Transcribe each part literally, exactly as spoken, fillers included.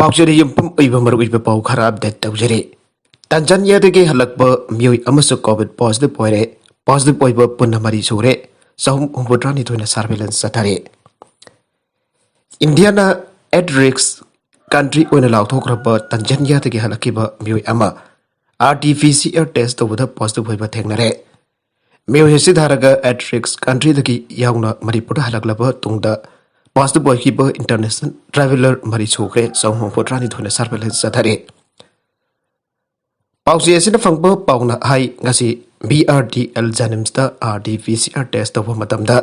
ꯄꯥꯎꯆꯦꯗ ꯌꯨꯝꯐꯝ ꯑꯣꯏꯕ ꯃꯔꯨꯑꯣꯏꯕ ꯄꯥꯎ ꯈꯔ ꯑꯞꯗꯦꯠ ꯇꯧꯖꯔꯤ꯫ ꯇꯥꯟꯖꯥꯅꯤꯌꯥꯗꯒꯤ ꯍꯜꯂꯛꯄ ꯃꯤꯑꯣꯏ ꯑꯃꯁꯨ ꯀꯣꯚꯤꯗ ꯄꯣꯖꯤꯇꯤꯚ ꯑꯣꯏꯔꯦ꯫ ꯄꯣꯖꯤꯇꯤꯚ ꯑꯣꯏꯕ ꯄꯨꯟꯅ ꯃꯔꯤ ꯁꯨꯔꯦ꯫ ꯆꯍꯨꯝ ꯍꯨꯝꯐꯨꯇꯔꯥꯅꯤꯊꯣꯏꯅ ꯁꯔꯚꯦꯂꯦꯟꯁ ꯆꯠꯊꯔꯤ꯫ ꯏꯟꯗꯤꯌꯥꯅ ꯑꯦꯠ ꯔꯤꯁꯛ ꯀꯟꯇ꯭ꯔꯤ ꯑꯣꯏꯅ ꯂꯥꯎꯊꯣꯛꯈ꯭ꯔꯕ ꯇꯥꯟꯖꯥꯅꯤꯌꯥꯗꯒꯤ ꯍꯜꯂꯛꯈꯤꯕ ꯃꯤꯑꯣꯏ ꯑꯃ R T P C R test ꯇꯧꯕꯗ ꯄꯣꯖꯤꯇꯤꯚ ꯑꯣꯏꯕ ꯊꯦꯡꯅꯔꯦ꯫ ꯃꯤꯑꯣꯏ ꯑꯁꯤ ꯊꯥꯔꯒ ꯑꯦꯠ ꯔꯤꯁꯛ ꯀꯟꯇ꯭ꯔꯤꯗꯒꯤ ꯌꯥꯎꯅ ꯃꯅꯤꯄꯨꯔꯗ ꯍꯜꯂꯛꯂꯕ ꯇꯨꯡꯗ ꯄꯣꯖꯤꯇꯤꯚ ꯑꯣꯏꯈꯤꯕ ꯏꯟꯇꯔꯅꯦꯁꯅꯦꯜ ꯇ꯭ꯔꯥꯚꯦꯂꯔ ꯃꯔꯤ ꯁꯨꯈ꯭ꯔꯦ꯫ ꯆꯍꯨꯝ ꯍꯨꯝꯐꯨꯇꯔꯥꯅꯤꯊꯣꯏꯅ ꯁꯔꯚꯦꯂꯦꯟꯁ ꯆꯠꯊꯔꯤ꯫ ꯄꯥꯎꯆꯦ ꯑꯁꯤꯅ ꯐꯪꯕ ꯄꯥꯎꯅ ꯍꯥꯏ, ꯉꯁꯤ ꯕꯤ ꯑꯥꯔ ꯗꯤ ꯑꯦꯜ ꯖꯦꯅꯤꯝꯁꯇ R T P C R test ꯇꯧꯕ ꯃꯇꯝꯗ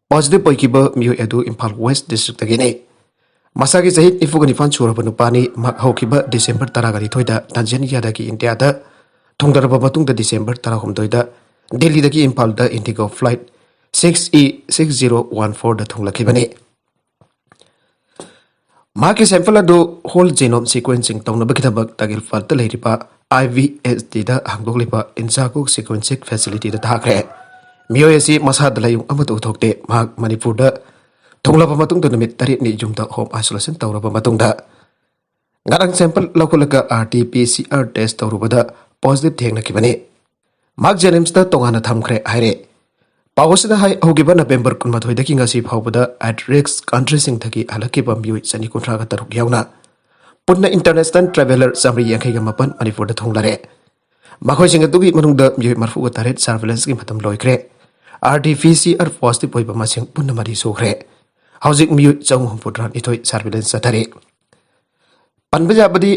ꯄꯣꯖꯤꯇꯤꯚ ꯑꯣꯏꯈꯤꯕ ꯃꯤꯑꯣꯏ ꯑꯗꯨ ꯏꯝꯐꯥꯜ ꯋꯦꯁ ꯗꯤꯁꯇ꯭ꯔꯤꯛꯇꯒꯤꯅꯤ꯫ ꯃꯁꯥꯒꯤ ꯆꯍꯤ ꯅꯤꯐꯨꯒ ꯅꯤꯄꯥꯟ ꯁꯨꯔꯕ ꯅꯨꯄꯥꯅꯤ꯫ ꯃꯍꯥꯛ ꯍꯧꯈꯤꯕ ꯗꯤꯁꯦꯝꯕꯔ ꯇꯔꯥꯒ ꯅꯤꯊꯣꯏꯗ ꯇꯥꯟꯖꯥꯅꯤꯌꯥꯗꯒꯤ ꯏꯟꯗꯤꯌꯥꯗ ꯊꯨꯡꯂꯔꯕ ꯃꯇꯨꯡꯗ ꯗꯤꯁꯦꯝꯕꯔ ꯇꯔꯥꯍꯨꯝꯗꯣꯏꯗ ꯗꯦꯜꯂꯤꯗꯒꯤ ꯏꯝꯐꯥꯜꯗ IndiGo flight six E six zero one ꯐꯣꯔꯗ ꯊꯨꯡꯂꯛꯈꯤꯕꯅꯤ꯫ ꯃꯍꯥꯛꯀꯤ ꯁꯦꯝꯄꯜ ꯑꯗꯨ ꯍꯣꯜ ꯖꯦꯅꯣꯝ ꯁꯤꯀ꯭ꯋꯦꯟꯁꯤꯡ ꯇꯧꯅꯕꯒꯤꯗꯃꯛ ꯇꯥꯒꯤꯜꯐꯥꯜꯗ ꯂꯩꯔꯤꯕ ꯑꯥꯏ ꯚꯤ ꯑꯦꯁ ꯗꯤꯗ ꯍꯥꯡꯗꯣꯛꯂꯤꯕ ꯏꯟꯁꯥꯀꯣ ꯁꯤꯀ꯭ꯋꯦꯟꯁꯤꯡ ꯐꯦꯁꯤꯂꯤꯇꯤꯗ ꯊꯥꯈ꯭ꯔꯦ꯫ ꯃꯤꯑꯣꯏ ꯑꯁꯤ ꯃꯁꯥꯗ ꯂꯥꯏꯑꯣꯡ ꯑꯃꯠꯇ ꯎꯠꯊꯣꯛꯇꯦ꯫ ꯃꯍꯥꯛ ꯃꯅꯤꯄꯨꯔꯗ ꯊꯨꯡꯂꯕ ꯃꯇꯨꯡꯗ ꯅꯨꯃꯤꯠ ꯇꯔꯦꯠꯅꯤ ꯌꯨꯝꯗ ꯍꯣꯝ ꯑꯥꯏꯁꯣꯂꯦꯁꯟ ꯇꯧꯔꯕ ꯃꯇꯨꯡꯗ ꯉꯔꯥꯡ ꯁꯦꯝꯄꯜ ꯂꯧꯈꯠꯂꯒ R T P C R test ꯇꯧꯔꯨꯕꯗ ꯄꯣꯖꯤꯇꯤꯚ ꯊꯦꯡꯅꯈꯤꯕꯅꯤ꯫ ꯃꯍꯥꯛ ꯖꯦꯅꯤꯝꯁꯇ ꯇꯣꯉꯥꯟꯅ ꯊꯝꯈ꯭ꯔꯦ ꯍꯥꯏꯔꯦ꯫ ꯄꯥꯎ ꯑꯁꯤꯗ ꯍꯥꯏ, ꯍꯧꯈꯤꯕ ꯅꯕꯦꯝꯕꯔ ꯀꯨꯟꯃꯥꯊꯣꯏꯗꯒꯤ ꯉꯁꯤ ꯐꯥꯎꯕꯗ ꯑꯦꯠ ꯔꯤꯁꯛ ꯀꯟꯇ꯭ꯔꯤꯁꯤꯡꯗꯒꯤ ꯍꯜꯂꯛꯈꯤꯕ ꯃꯤꯑꯣꯏ ꯆꯅꯤ ꯀꯨꯟꯊ꯭ꯔꯥꯒ ꯇꯔꯨꯛ ꯌꯥꯎꯅ ꯄꯨꯟꯅ ꯏꯟꯇꯔꯅꯦꯁꯅꯦꯜ ꯇ꯭ꯔꯥꯚꯦꯂꯔ ꯆꯥꯃꯔꯤ ꯌꯥꯡꯈꯩꯒ ꯃꯥꯄꯟ ꯃꯅꯤꯄꯨꯔꯗ ꯊꯨꯡꯂꯔꯦ꯫ ꯃꯈꯣꯏꯁꯤꯡ ꯑꯗꯨꯒꯤ ꯃꯅꯨꯡꯗ ꯃꯤꯑꯣꯏ ꯃꯔꯤꯐꯨꯒ ꯇꯔꯦꯠ ꯁꯔꯚꯦꯂꯦꯟꯁꯀꯤ ꯃꯇꯝ ꯂꯣꯏꯈ꯭ꯔꯦ꯫ R T P C R positive ꯑꯣꯏꯕ ꯃꯁꯤꯡ ꯄꯨꯟꯅ ꯃꯔꯤ ꯁꯨꯈ꯭ꯔꯦ꯫ ꯍꯧꯖꯤꯛ ꯃꯤꯑꯣꯏ ꯆꯍꯨꯝ ꯍꯨꯝꯐꯨꯇꯔꯥꯅꯤꯊꯣꯏ ꯁꯔꯚꯦꯂꯦꯟꯁ ꯆꯠꯊꯔꯤ꯫ ꯄꯟꯕ ꯌꯥꯕꯗꯤ,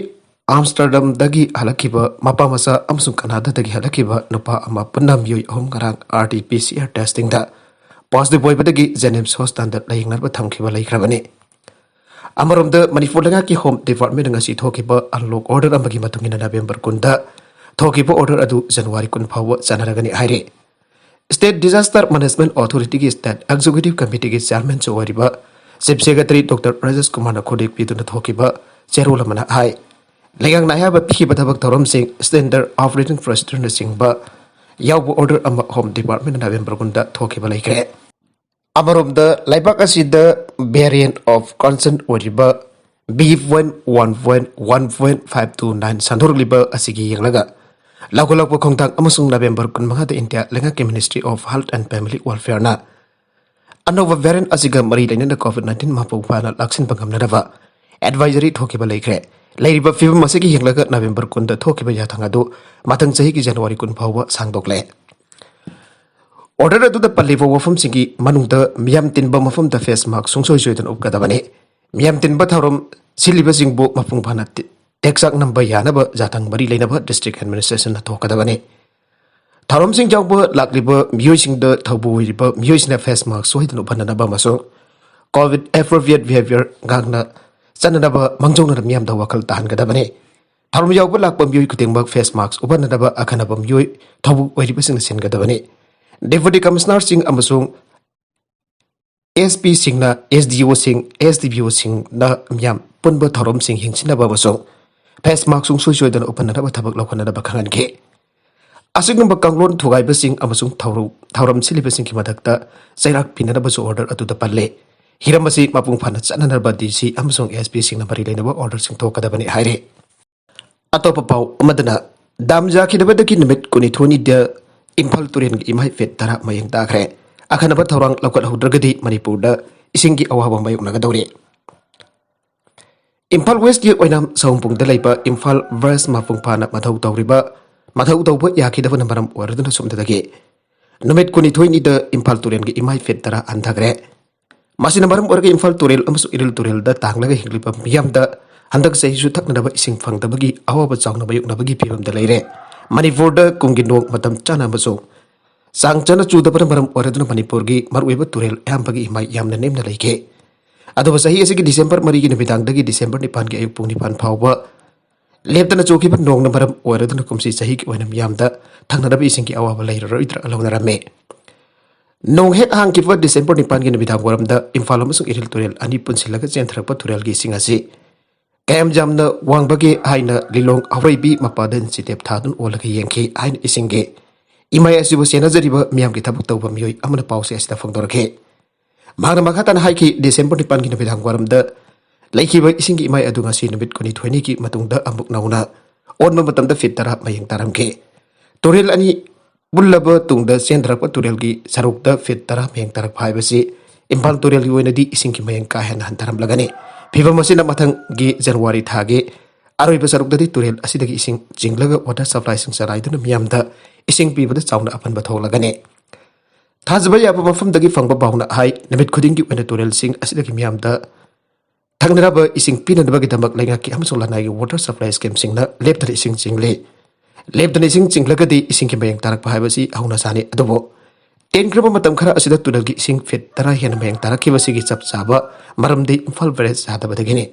ꯑꯥꯝꯁꯇꯔꯗꯝꯗꯒꯤ ꯍꯜꯂꯛꯈꯤꯕ ꯃꯄꯥ ꯃꯆꯥ ꯑꯃꯁꯨꯡ ꯀꯅꯥꯗꯥꯗꯒꯤ ꯍꯜꯂꯛꯈꯤꯕ ꯅꯨꯄꯥ ꯑꯃ ꯄꯨꯟꯅ ꯃꯤꯑꯣꯏ ꯑꯍꯨꯝ ꯉꯔꯥꯡ R T P C R ꯇꯦꯁꯇꯤꯡꯗ positive ꯑꯣꯏꯕꯗꯒꯤ ꯖꯦꯅꯤꯝꯁ ꯍꯣꯁꯄꯤꯇꯥꯜꯗ ꯂꯥꯌꯦꯡꯅꯕ ꯊꯝꯈꯤꯕ ꯂꯩꯈ꯭ꯔꯕꯅꯤ꯫ ꯑꯃꯔꯣꯝꯗ, ꯃꯅꯤꯄꯨꯔ ꯂꯩꯉꯥꯛꯀꯤ ꯍꯣꯝ ꯗꯤꯄꯥꯔꯠꯃꯦꯟꯠꯅ ꯉꯁꯤ ꯊꯣꯛꯈꯤꯕ ꯑꯟꯂꯣꯛ ꯑꯣꯔꯗꯔ ꯑꯃꯒꯤ ꯃꯇꯨꯡ ꯏꯟꯅ ꯅꯕꯦꯝꯕꯔ ꯀꯨꯟꯗ ꯊꯣꯛꯈꯤꯕ ꯑꯣꯔꯗꯔ ꯑꯗꯨ ꯖꯅꯋꯥꯔꯤ ꯀꯨꯟ ꯐꯥꯎꯕ ꯆꯠꯅꯔꯒꯅꯤ ꯍꯥꯏꯔꯤ꯫ ꯁ꯭ꯇꯦꯠ ꯗꯤꯖꯥꯁꯇꯔ ꯃꯦꯅꯦꯖꯃꯦꯟꯠ ꯑꯣꯊꯣꯔꯤꯇꯤꯒꯤ ꯁ꯭ꯇꯦꯠ ꯑꯦꯛꯖꯤꯀ꯭ꯌꯨꯇꯤꯚ ꯀꯃꯤꯇꯤꯒꯤ ꯆꯤꯌꯥꯔꯃꯦꯟꯁꯨ ꯑꯣꯏꯔꯤꯕ ꯆꯤꯐ ꯁꯦꯀ꯭ꯔꯦꯇꯔꯤ ꯗꯣꯛꯇꯔ ꯔꯥꯖꯦꯁ ꯀꯨꯃꯥꯔꯅ ꯈꯨꯗꯣꯜ ꯄꯤꯗꯨꯅ ꯊꯣꯛꯈꯤꯕ ꯆꯦꯔꯣꯜ ꯑꯃꯅ ꯍꯥꯏ, ꯂꯩꯉꯥꯛꯅ ꯑꯌꯥꯕ ꯄꯤꯈꯤꯕ ꯊꯕꯛ ꯊꯧꯔꯝꯁꯤꯡ, ꯁ꯭ꯇꯦꯟꯗꯔꯗ ꯑꯣꯄꯔꯦꯇꯤꯡ ꯄ꯭ꯔꯣꯁꯤꯗꯔꯅꯆꯤꯡꯕ ꯌꯥꯎꯕ ꯑꯣꯔꯗꯔ ꯑꯃ ꯍꯣꯝ ꯗꯤꯄꯥꯔꯠꯃꯦꯟꯠꯅ ꯅꯕꯦꯝꯕꯔ ꯀꯨꯟꯗ ꯊꯣꯛꯈꯤꯕ ꯂꯩꯈ꯭ꯔꯦ꯫ ꯑꯃꯔꯣꯝꯗ, ꯂꯩꯕꯥꯛ ꯑꯁꯤꯗ ꯚꯦꯔꯤꯌꯦꯟꯠ ꯑꯣꯐ ꯀꯟꯁꯔꯟ ꯑꯣꯏꯔꯤꯕ B point one point one point five two nine ꯁꯟꯗꯣꯔꯛꯂꯤꯕ ꯑꯁꯤꯒꯤ ꯌꯦꯡꯂꯒ ꯂꯧꯈꯠꯂꯛꯄ ꯈꯣꯡꯊꯥꯡ ꯑꯃꯁꯨꯡ ꯅꯕꯦꯝꯕꯔ ꯀꯨꯟꯃꯉꯥꯗ ꯏꯟꯗꯤꯌꯥ ꯂꯩꯉꯥꯛꯀꯤ Ministry of Health and Family Welfareꯅ ꯑꯅꯧꯕ variant ꯑꯁꯤꯒ ꯃꯔꯤ ꯂꯩꯅꯅ COVID nineteen ꯃꯄꯨꯡ ꯐꯥꯅ ꯂꯥꯛꯁꯤꯟꯕ ꯉꯝꯅꯅꯕ advisory ꯊꯣꯛꯈꯤꯕ ꯂꯩꯈ꯭ꯔꯦ꯫ ꯂꯩꯔꯤꯕ ꯐꯤꯕꯝ ꯑꯁꯤꯒꯤ ꯌꯦꯡꯂꯒ ꯅꯕꯦꯝꯕꯔ ꯀꯨꯟꯗ ꯊꯣꯛꯈꯤꯕ ꯌꯥꯊꯪ ꯑꯗꯨ ꯃꯊꯪ ꯆꯍꯤꯒꯤ ꯖꯅꯋꯥꯔꯤ ꯀꯨꯟ ꯐꯥꯎꯕ ꯁꯥꯡꯗꯣꯛꯂꯦ꯫ Order ꯑꯗꯨꯗ ꯄꯜꯂꯤꯕ ꯋꯥꯐꯝꯁꯤꯡꯒꯤ ꯃꯅꯨꯡꯗ ꯃꯤꯌꯥꯝ ꯇꯤꯟꯕ ꯃꯐꯝꯗ face mask ꯁꯨꯡꯁꯣꯏ ꯁꯣꯏꯗꯅ ꯎꯞꯀꯗꯕꯅꯤ꯫ ꯃꯤꯌꯥꯝ ꯇꯤꯟꯕ ꯊꯧꯔꯝ ꯁꯤꯜꯂꯤꯕꯁꯤꯡꯕꯨ ꯃꯄꯨꯡ ꯐꯥꯅ ꯇꯦꯛꯆꯥꯛ ꯅꯝꯕ ꯌꯥꯅꯕ ꯌꯥꯊꯪ ꯃꯔꯤ ꯂꯩꯅꯕ district administrationꯅ ꯊꯣꯛꯀꯗꯕꯅꯤ꯫ ꯊꯧꯔꯝꯁꯤꯡ ꯌꯥꯎꯕ ꯂꯥꯛꯂꯤꯕ ꯃꯤꯑꯣꯏꯁꯤꯡꯗ ꯊꯧꯕꯨ ꯑꯣꯏꯔꯤꯕ ꯃꯤꯑꯣꯏꯁꯤꯡꯅ face mask ꯁꯣꯏꯗꯅ ꯎꯞꯍꯟꯅꯅꯕ ꯑꯃꯁꯨꯡ COVID appropriate behavior ꯉꯥꯛꯅ ꯆꯠꯅꯅꯕ ꯃꯥꯡꯖꯧꯅꯅ ꯃꯤꯌꯥꯝꯗ ꯋꯥꯈꯜ ꯇꯥꯍꯟꯒꯗꯕꯅꯤ꯫ ꯊꯧꯔꯝ ꯌꯥꯎꯕ ꯂꯥꯛꯄ ꯃꯤꯑꯣꯏ ꯈꯨꯗꯤꯡꯃꯛ face mask ꯎꯞꯍꯟꯅꯅꯕ ꯑꯈꯟꯅꯕ ꯃꯤꯑꯣꯏ ꯊꯧꯕꯨ ꯑꯣꯏꯔꯤꯕꯁꯤꯡꯅ ꯁꯤꯟꯒꯗꯕꯅꯤ꯫ Deputy Commissionerꯁꯤꯡ ꯑꯃꯁꯨꯡ SPꯁꯤꯡꯅ SDOꯁꯤꯡ, SDPOꯁꯤꯡꯅ ꯃꯤꯌꯥꯝ ꯄꯨꯟꯕ ꯊꯧꯔꯝꯁꯤꯡ ꯌꯦꯡꯁꯤꯟꯅꯕ ꯑꯃꯁꯨꯡ face mask ꯁꯨꯡꯁꯣꯏ ꯁꯣꯏꯗꯅ ꯎꯞꯍꯟꯅꯅꯕ ꯊꯕꯛ ꯂꯧꯈꯠꯅꯕ ꯈꯪꯍꯟꯈꯤ꯫ ꯑꯁꯤꯒꯨꯝꯕ ꯀꯥꯡꯂꯣꯟ ꯊꯨꯒꯥꯏꯕꯁꯤꯡ ꯑꯃꯁꯨꯡ ꯊꯧꯔꯝ, ꯊꯧꯔꯝ ꯁꯤꯜꯂꯤꯕꯁꯤꯡꯒꯤ ꯃꯊꯛꯇ ꯆꯩꯔꯥꯛ ꯄꯤꯅꯅꯕꯁꯨ order ꯑꯗꯨꯗ ꯄꯜꯂꯤ꯫ ꯍꯤꯔꯝ ꯑꯁꯤ ꯃꯄꯨꯡ ꯐꯥꯅ ꯆꯠꯅꯅꯕ DC ꯑꯃꯁꯨꯡ SPꯁꯤꯡꯅ ꯃꯔꯤ ꯂꯩꯅꯕ orderꯁꯤꯡ ꯊꯣꯛꯀꯗꯕꯅꯤ ꯍꯥꯏꯔꯤ꯫ ꯑꯇꯣꯞꯄ ꯄꯥꯎ ꯑꯃꯗꯅ, dam ꯌꯥꯈꯤꯗꯕꯗꯒꯤ ꯅꯨꯃꯤꯠ ꯀꯨꯟꯅꯤꯊꯣꯏꯅꯤꯗ ꯏꯝꯐꯥꯜ ꯇꯨꯔꯦꯜꯒꯤ ꯏꯃꯥꯏ feet ꯇꯔꯥ ꯃꯌꯦꯡ ꯇꯥꯈ꯭ꯔꯦ꯫ ꯑꯈꯟꯅꯕ ꯊꯧꯔꯥꯡ ꯂꯧꯈꯠꯍꯧꯗ꯭ꯔꯒꯗꯤ ꯃꯅꯤꯄꯨꯔꯗ ꯏꯁꯤꯡꯒꯤ ꯑꯋꯥꯕ ꯃꯥꯌꯣꯛꯅꯒꯗꯧꯔꯤ꯫ ꯏꯝꯐꯥꯜ Westꯀꯤ ꯑꯣꯏꯅ ꯁꯑꯣꯝꯕꯨꯡꯗ ꯂꯩꯕ ꯏꯝꯐꯥꯜ branch ꯃꯄꯨꯡ ꯐꯥꯅ ꯃꯊꯧ ꯇꯧꯔꯤꯕ, ꯃꯊꯧ ꯇꯧꯕ ꯌꯥꯈꯤꯗꯕꯅ ꯃꯔꯝ ꯑꯣꯏꯔꯗꯨꯅ ꯁꯣꯝꯗꯒꯤ ꯅꯨꯃꯤꯠ ꯀꯨꯟꯅꯤꯊꯣꯏꯅꯤꯗ ꯏꯝꯐꯥꯜ ꯇꯨꯔꯦꯜꯒꯤ ꯏꯃꯥꯏ feet ꯇꯔꯥ ꯍꯟꯊꯈ꯭ꯔꯦ꯫ ꯃꯁꯤꯅ ꯃꯔꯝ ꯑꯣꯏꯔꯒ ꯏꯝꯐꯥꯜ ꯇꯨꯔꯦꯜ ꯑꯃꯁꯨꯡ ꯏꯔꯤꯜ ꯇꯨꯔꯦꯜꯗ ꯇꯥꯡꯂꯒ ꯍꯤꯡꯂꯤꯕ ꯃꯤꯌꯥꯝꯗ ꯍꯟꯗꯛ ꯆꯍꯤꯁꯨ ꯊꯛꯅꯅꯕ ꯏꯁꯤꯡ ꯐꯪꯗꯕꯒꯤ ꯑꯋꯥꯕ ꯆꯥꯎꯅ ꯃꯥꯌꯣꯛꯅꯕꯒꯤ ꯐꯤꯕꯝꯗ ꯂꯩꯔꯦ꯫ ꯃꯅꯤꯄꯨꯔꯗ ꯀꯨꯝꯒꯤ ꯅꯣꯡ ꯃꯇꯝ ꯆꯥꯅ ꯑꯃꯁꯨꯡ ꯆꯥꯡ ꯆꯥꯅ ꯆꯨꯗꯕꯅ ꯃꯔꯝ ꯑꯣꯏꯔꯗꯨꯅ ꯃꯅꯤꯄꯨꯔꯒꯤ ꯃꯔꯨꯑꯣꯏꯕ ꯇꯨꯔꯦꯜ ꯑꯌꯥꯝꯕꯒꯤ ꯏꯃꯥꯏ ꯌꯥꯝꯅ ꯅꯦꯝꯅ ꯂꯩꯈꯤ꯫ ꯑꯗꯨꯕꯨ ꯆꯍꯤ ꯑꯁꯤꯒꯤ ꯗꯤꯁꯦꯝꯕꯔ ꯃꯔꯤꯒꯤ ꯅꯨꯃꯤꯗꯥꯡꯗꯒꯤ ꯗꯤꯁꯦꯝꯕꯔ ꯅꯤꯄꯥꯟꯒꯤ ꯑꯌꯨꯛ ꯄꯨꯡ ꯅꯤꯄꯥꯟ ꯐꯥꯎꯕ ꯂꯦꯞꯇꯅ ꯆꯨꯈꯤꯕ ꯅꯣꯡꯅ ꯃꯔꯝ ꯑꯣꯏꯔꯗꯨꯅ ꯀꯨꯝꯁꯤ ꯆꯍꯤꯒꯤ ꯑꯣꯏꯅ ꯃꯤꯌꯥꯝꯗ ꯊꯛꯅꯅꯕ ꯏꯁꯤꯡꯒꯤ ꯑꯋꯥꯕ ꯂꯩꯔꯔꯣꯏꯗ꯭ꯔꯥ ꯂꯧꯅꯔꯝꯃꯤ꯫ ꯅꯣꯡ ꯍꯦꯛ ꯍꯥꯡꯈꯤꯕ ꯗꯤꯁꯦꯝꯕꯔ ꯅꯤꯄꯥꯟꯒꯤ ꯅꯨꯃꯤꯗꯥꯡ ꯋꯥꯏꯔꯝꯗ ꯏꯝꯐꯥꯜ ꯑꯃꯁꯨꯡ ꯏꯔꯤꯜ ꯇꯨꯔꯦꯜ ꯑꯅꯤ ꯄꯨꯟꯁꯤꯜꯂꯒ ꯆꯦꯟꯊꯔꯛꯄ ꯇꯨꯔꯦꯜꯒꯤ ꯏꯁꯤꯡ ꯑꯁꯤ ꯀꯌꯥꯝ ꯌꯥꯝꯅ ꯋꯥꯡꯕꯒꯦ ꯍꯥꯏꯅ ꯂꯤꯂꯣꯡ ꯍꯥꯎꯔꯩꯕꯤ ꯃꯄꯥꯗ ꯏꯟꯆꯤ ꯇꯦꯞ ꯊꯥꯗꯨꯅ ꯑꯣꯜꯂꯒ ꯌꯦꯡꯈꯤ ꯍꯥꯏꯅ ꯏꯁꯤꯡꯒꯤ ꯏꯃꯥꯏ ꯑꯁꯤꯕꯨ ꯁꯦꯟꯅꯖꯔꯤꯕ ꯃꯤꯌꯥꯝꯒꯤ ꯊꯕꯛ ꯇꯧꯕ ꯃꯤꯑꯣꯏ ꯑꯃꯅ ꯄꯥꯎꯆꯦ ꯑꯁꯤꯗ ꯐꯣꯡꯗꯣꯔꯛꯈꯤ꯫ ꯃꯍꯥꯛꯅ ꯃꯈꯥ ꯇꯥꯅ ꯍꯥꯏꯈꯤ, ꯗꯤꯁꯦꯝꯕꯔ ꯅꯤꯄꯥꯟꯒꯤ ꯅꯨꯃꯤꯗꯥꯡ ꯋꯥꯏꯔꯝꯗ ꯂꯩꯈꯤꯕ ꯏꯁꯤꯡꯒꯤ ꯏꯃꯥꯏ ꯑꯗꯨ ꯉꯁꯤ ꯅꯨꯃꯤꯠ ꯀꯨꯟꯅꯤꯊꯣꯏꯅꯤꯒꯤ ꯃꯇꯨꯡꯗ ꯑꯃꯨꯛ ꯅꯧꯅ ꯑꯣꯟꯕ ꯃꯇꯝꯗ ꯐꯤꯠ ꯇꯔꯥ ꯃꯌꯦꯡ ꯇꯥꯔꯝꯈꯤ꯫ ꯇꯨꯔꯦꯜ ꯑꯅꯤ ꯄꯨꯜꯂꯕ ꯇꯨꯡꯗ ꯆꯦꯟꯊꯔꯛꯄ ꯇꯨꯔꯦꯜꯒꯤ ꯁꯔꯨꯛꯇ ꯐꯤꯠ ꯇꯔꯥ ꯃꯌꯦꯡ ꯇꯥꯔꯛꯄ ꯍꯥꯏꯕꯁꯤ ꯏꯝꯐꯥꯜ ꯇꯨꯔꯦꯜꯒꯤ ꯑꯣꯏꯅꯗꯤ ꯏꯁꯤꯡꯒꯤ ꯃꯌꯦꯡ ꯀꯥ ꯍꯦꯟꯅ ꯍꯟꯊꯔꯝꯂꯒꯅꯤ꯫ ꯐꯤꯚꯝ ꯑꯁꯤꯅ ꯃꯊꯪꯒꯤ ꯖꯅꯋꯥꯔꯤ ꯊꯥꯒꯤ ꯑꯔꯣꯏꯕ ꯁꯔꯨꯛꯇꯗꯤ ꯇꯨꯔꯦꯜ ꯑꯁꯤꯗꯒꯤ ꯏꯁꯤꯡ ꯆꯤꯡꯂꯒ ꯋꯥꯇꯔ ꯁꯄ꯭ꯂꯥꯏꯁꯤꯡ ꯆꯂꯥꯏꯗꯨꯅ ꯃꯤꯌꯥꯝꯗ ꯏꯁꯤꯡ ꯄꯤꯕꯗ ꯆꯥꯎꯅ ꯑꯄꯟꯕ ꯊꯣꯛꯂꯒꯅꯤ꯫ ꯊꯥꯖꯕ ꯌꯥꯕ ꯃꯐꯝꯗꯒꯤ ꯐꯪꯕ ꯄꯥꯎꯅ ꯍꯥꯏ, ꯅꯨꯃꯤꯠ ꯈꯨꯗꯤꯡꯒꯤ ꯑꯣꯏꯅ ꯇꯨꯔꯦꯜꯁꯤꯡ ꯑꯁꯤꯗꯒꯤ ꯃꯤꯌꯥꯝꯗ ꯊꯛꯅꯅꯕ ꯏꯁꯤꯡ ꯄꯤꯅꯅꯕꯒꯤꯗꯃꯛ ꯂꯩꯉꯥꯛꯀꯤ ꯑꯃꯁꯨꯡ ꯂꯅꯥꯏꯒꯤ ꯋꯥꯇꯔ ꯁꯄ꯭ꯂꯥꯏ ꯁ꯭ꯀꯤꯝꯁꯤꯡꯅ ꯂꯦꯞꯇꯅ ꯏꯁꯤꯡ ꯆꯤꯡꯂꯤ꯫ ꯂꯦꯞꯇꯅ ꯏꯁꯤꯡ ꯆꯤꯡꯂꯒꯗꯤ ꯏꯁꯤꯡꯒꯤ ꯃꯌꯦꯡ ꯇꯥꯔꯛꯄ ꯍꯥꯏꯕꯁꯤ ꯍꯧꯅ ꯁꯥꯅꯤ꯫ ꯑꯗꯨꯕꯨ ꯇꯦꯟꯈ꯭ꯔꯕ ꯃꯇꯝ ꯈꯔ ꯑꯁꯤꯗ ꯇꯨꯔꯦꯜꯒꯤ ꯏꯁꯤꯡ ꯐꯤꯠ ꯇꯔꯥ ꯍꯦꯟꯅ ꯃꯌꯦꯡ ꯇꯥꯔꯛꯈꯤꯕꯁꯤꯒꯤ ꯆꯞ ꯆꯥꯕ ꯃꯔꯝꯗꯤ ꯏꯝꯐꯥꯜ ꯕꯦꯔꯦꯖ ꯌꯥꯗꯕꯗꯒꯤꯅꯤ꯫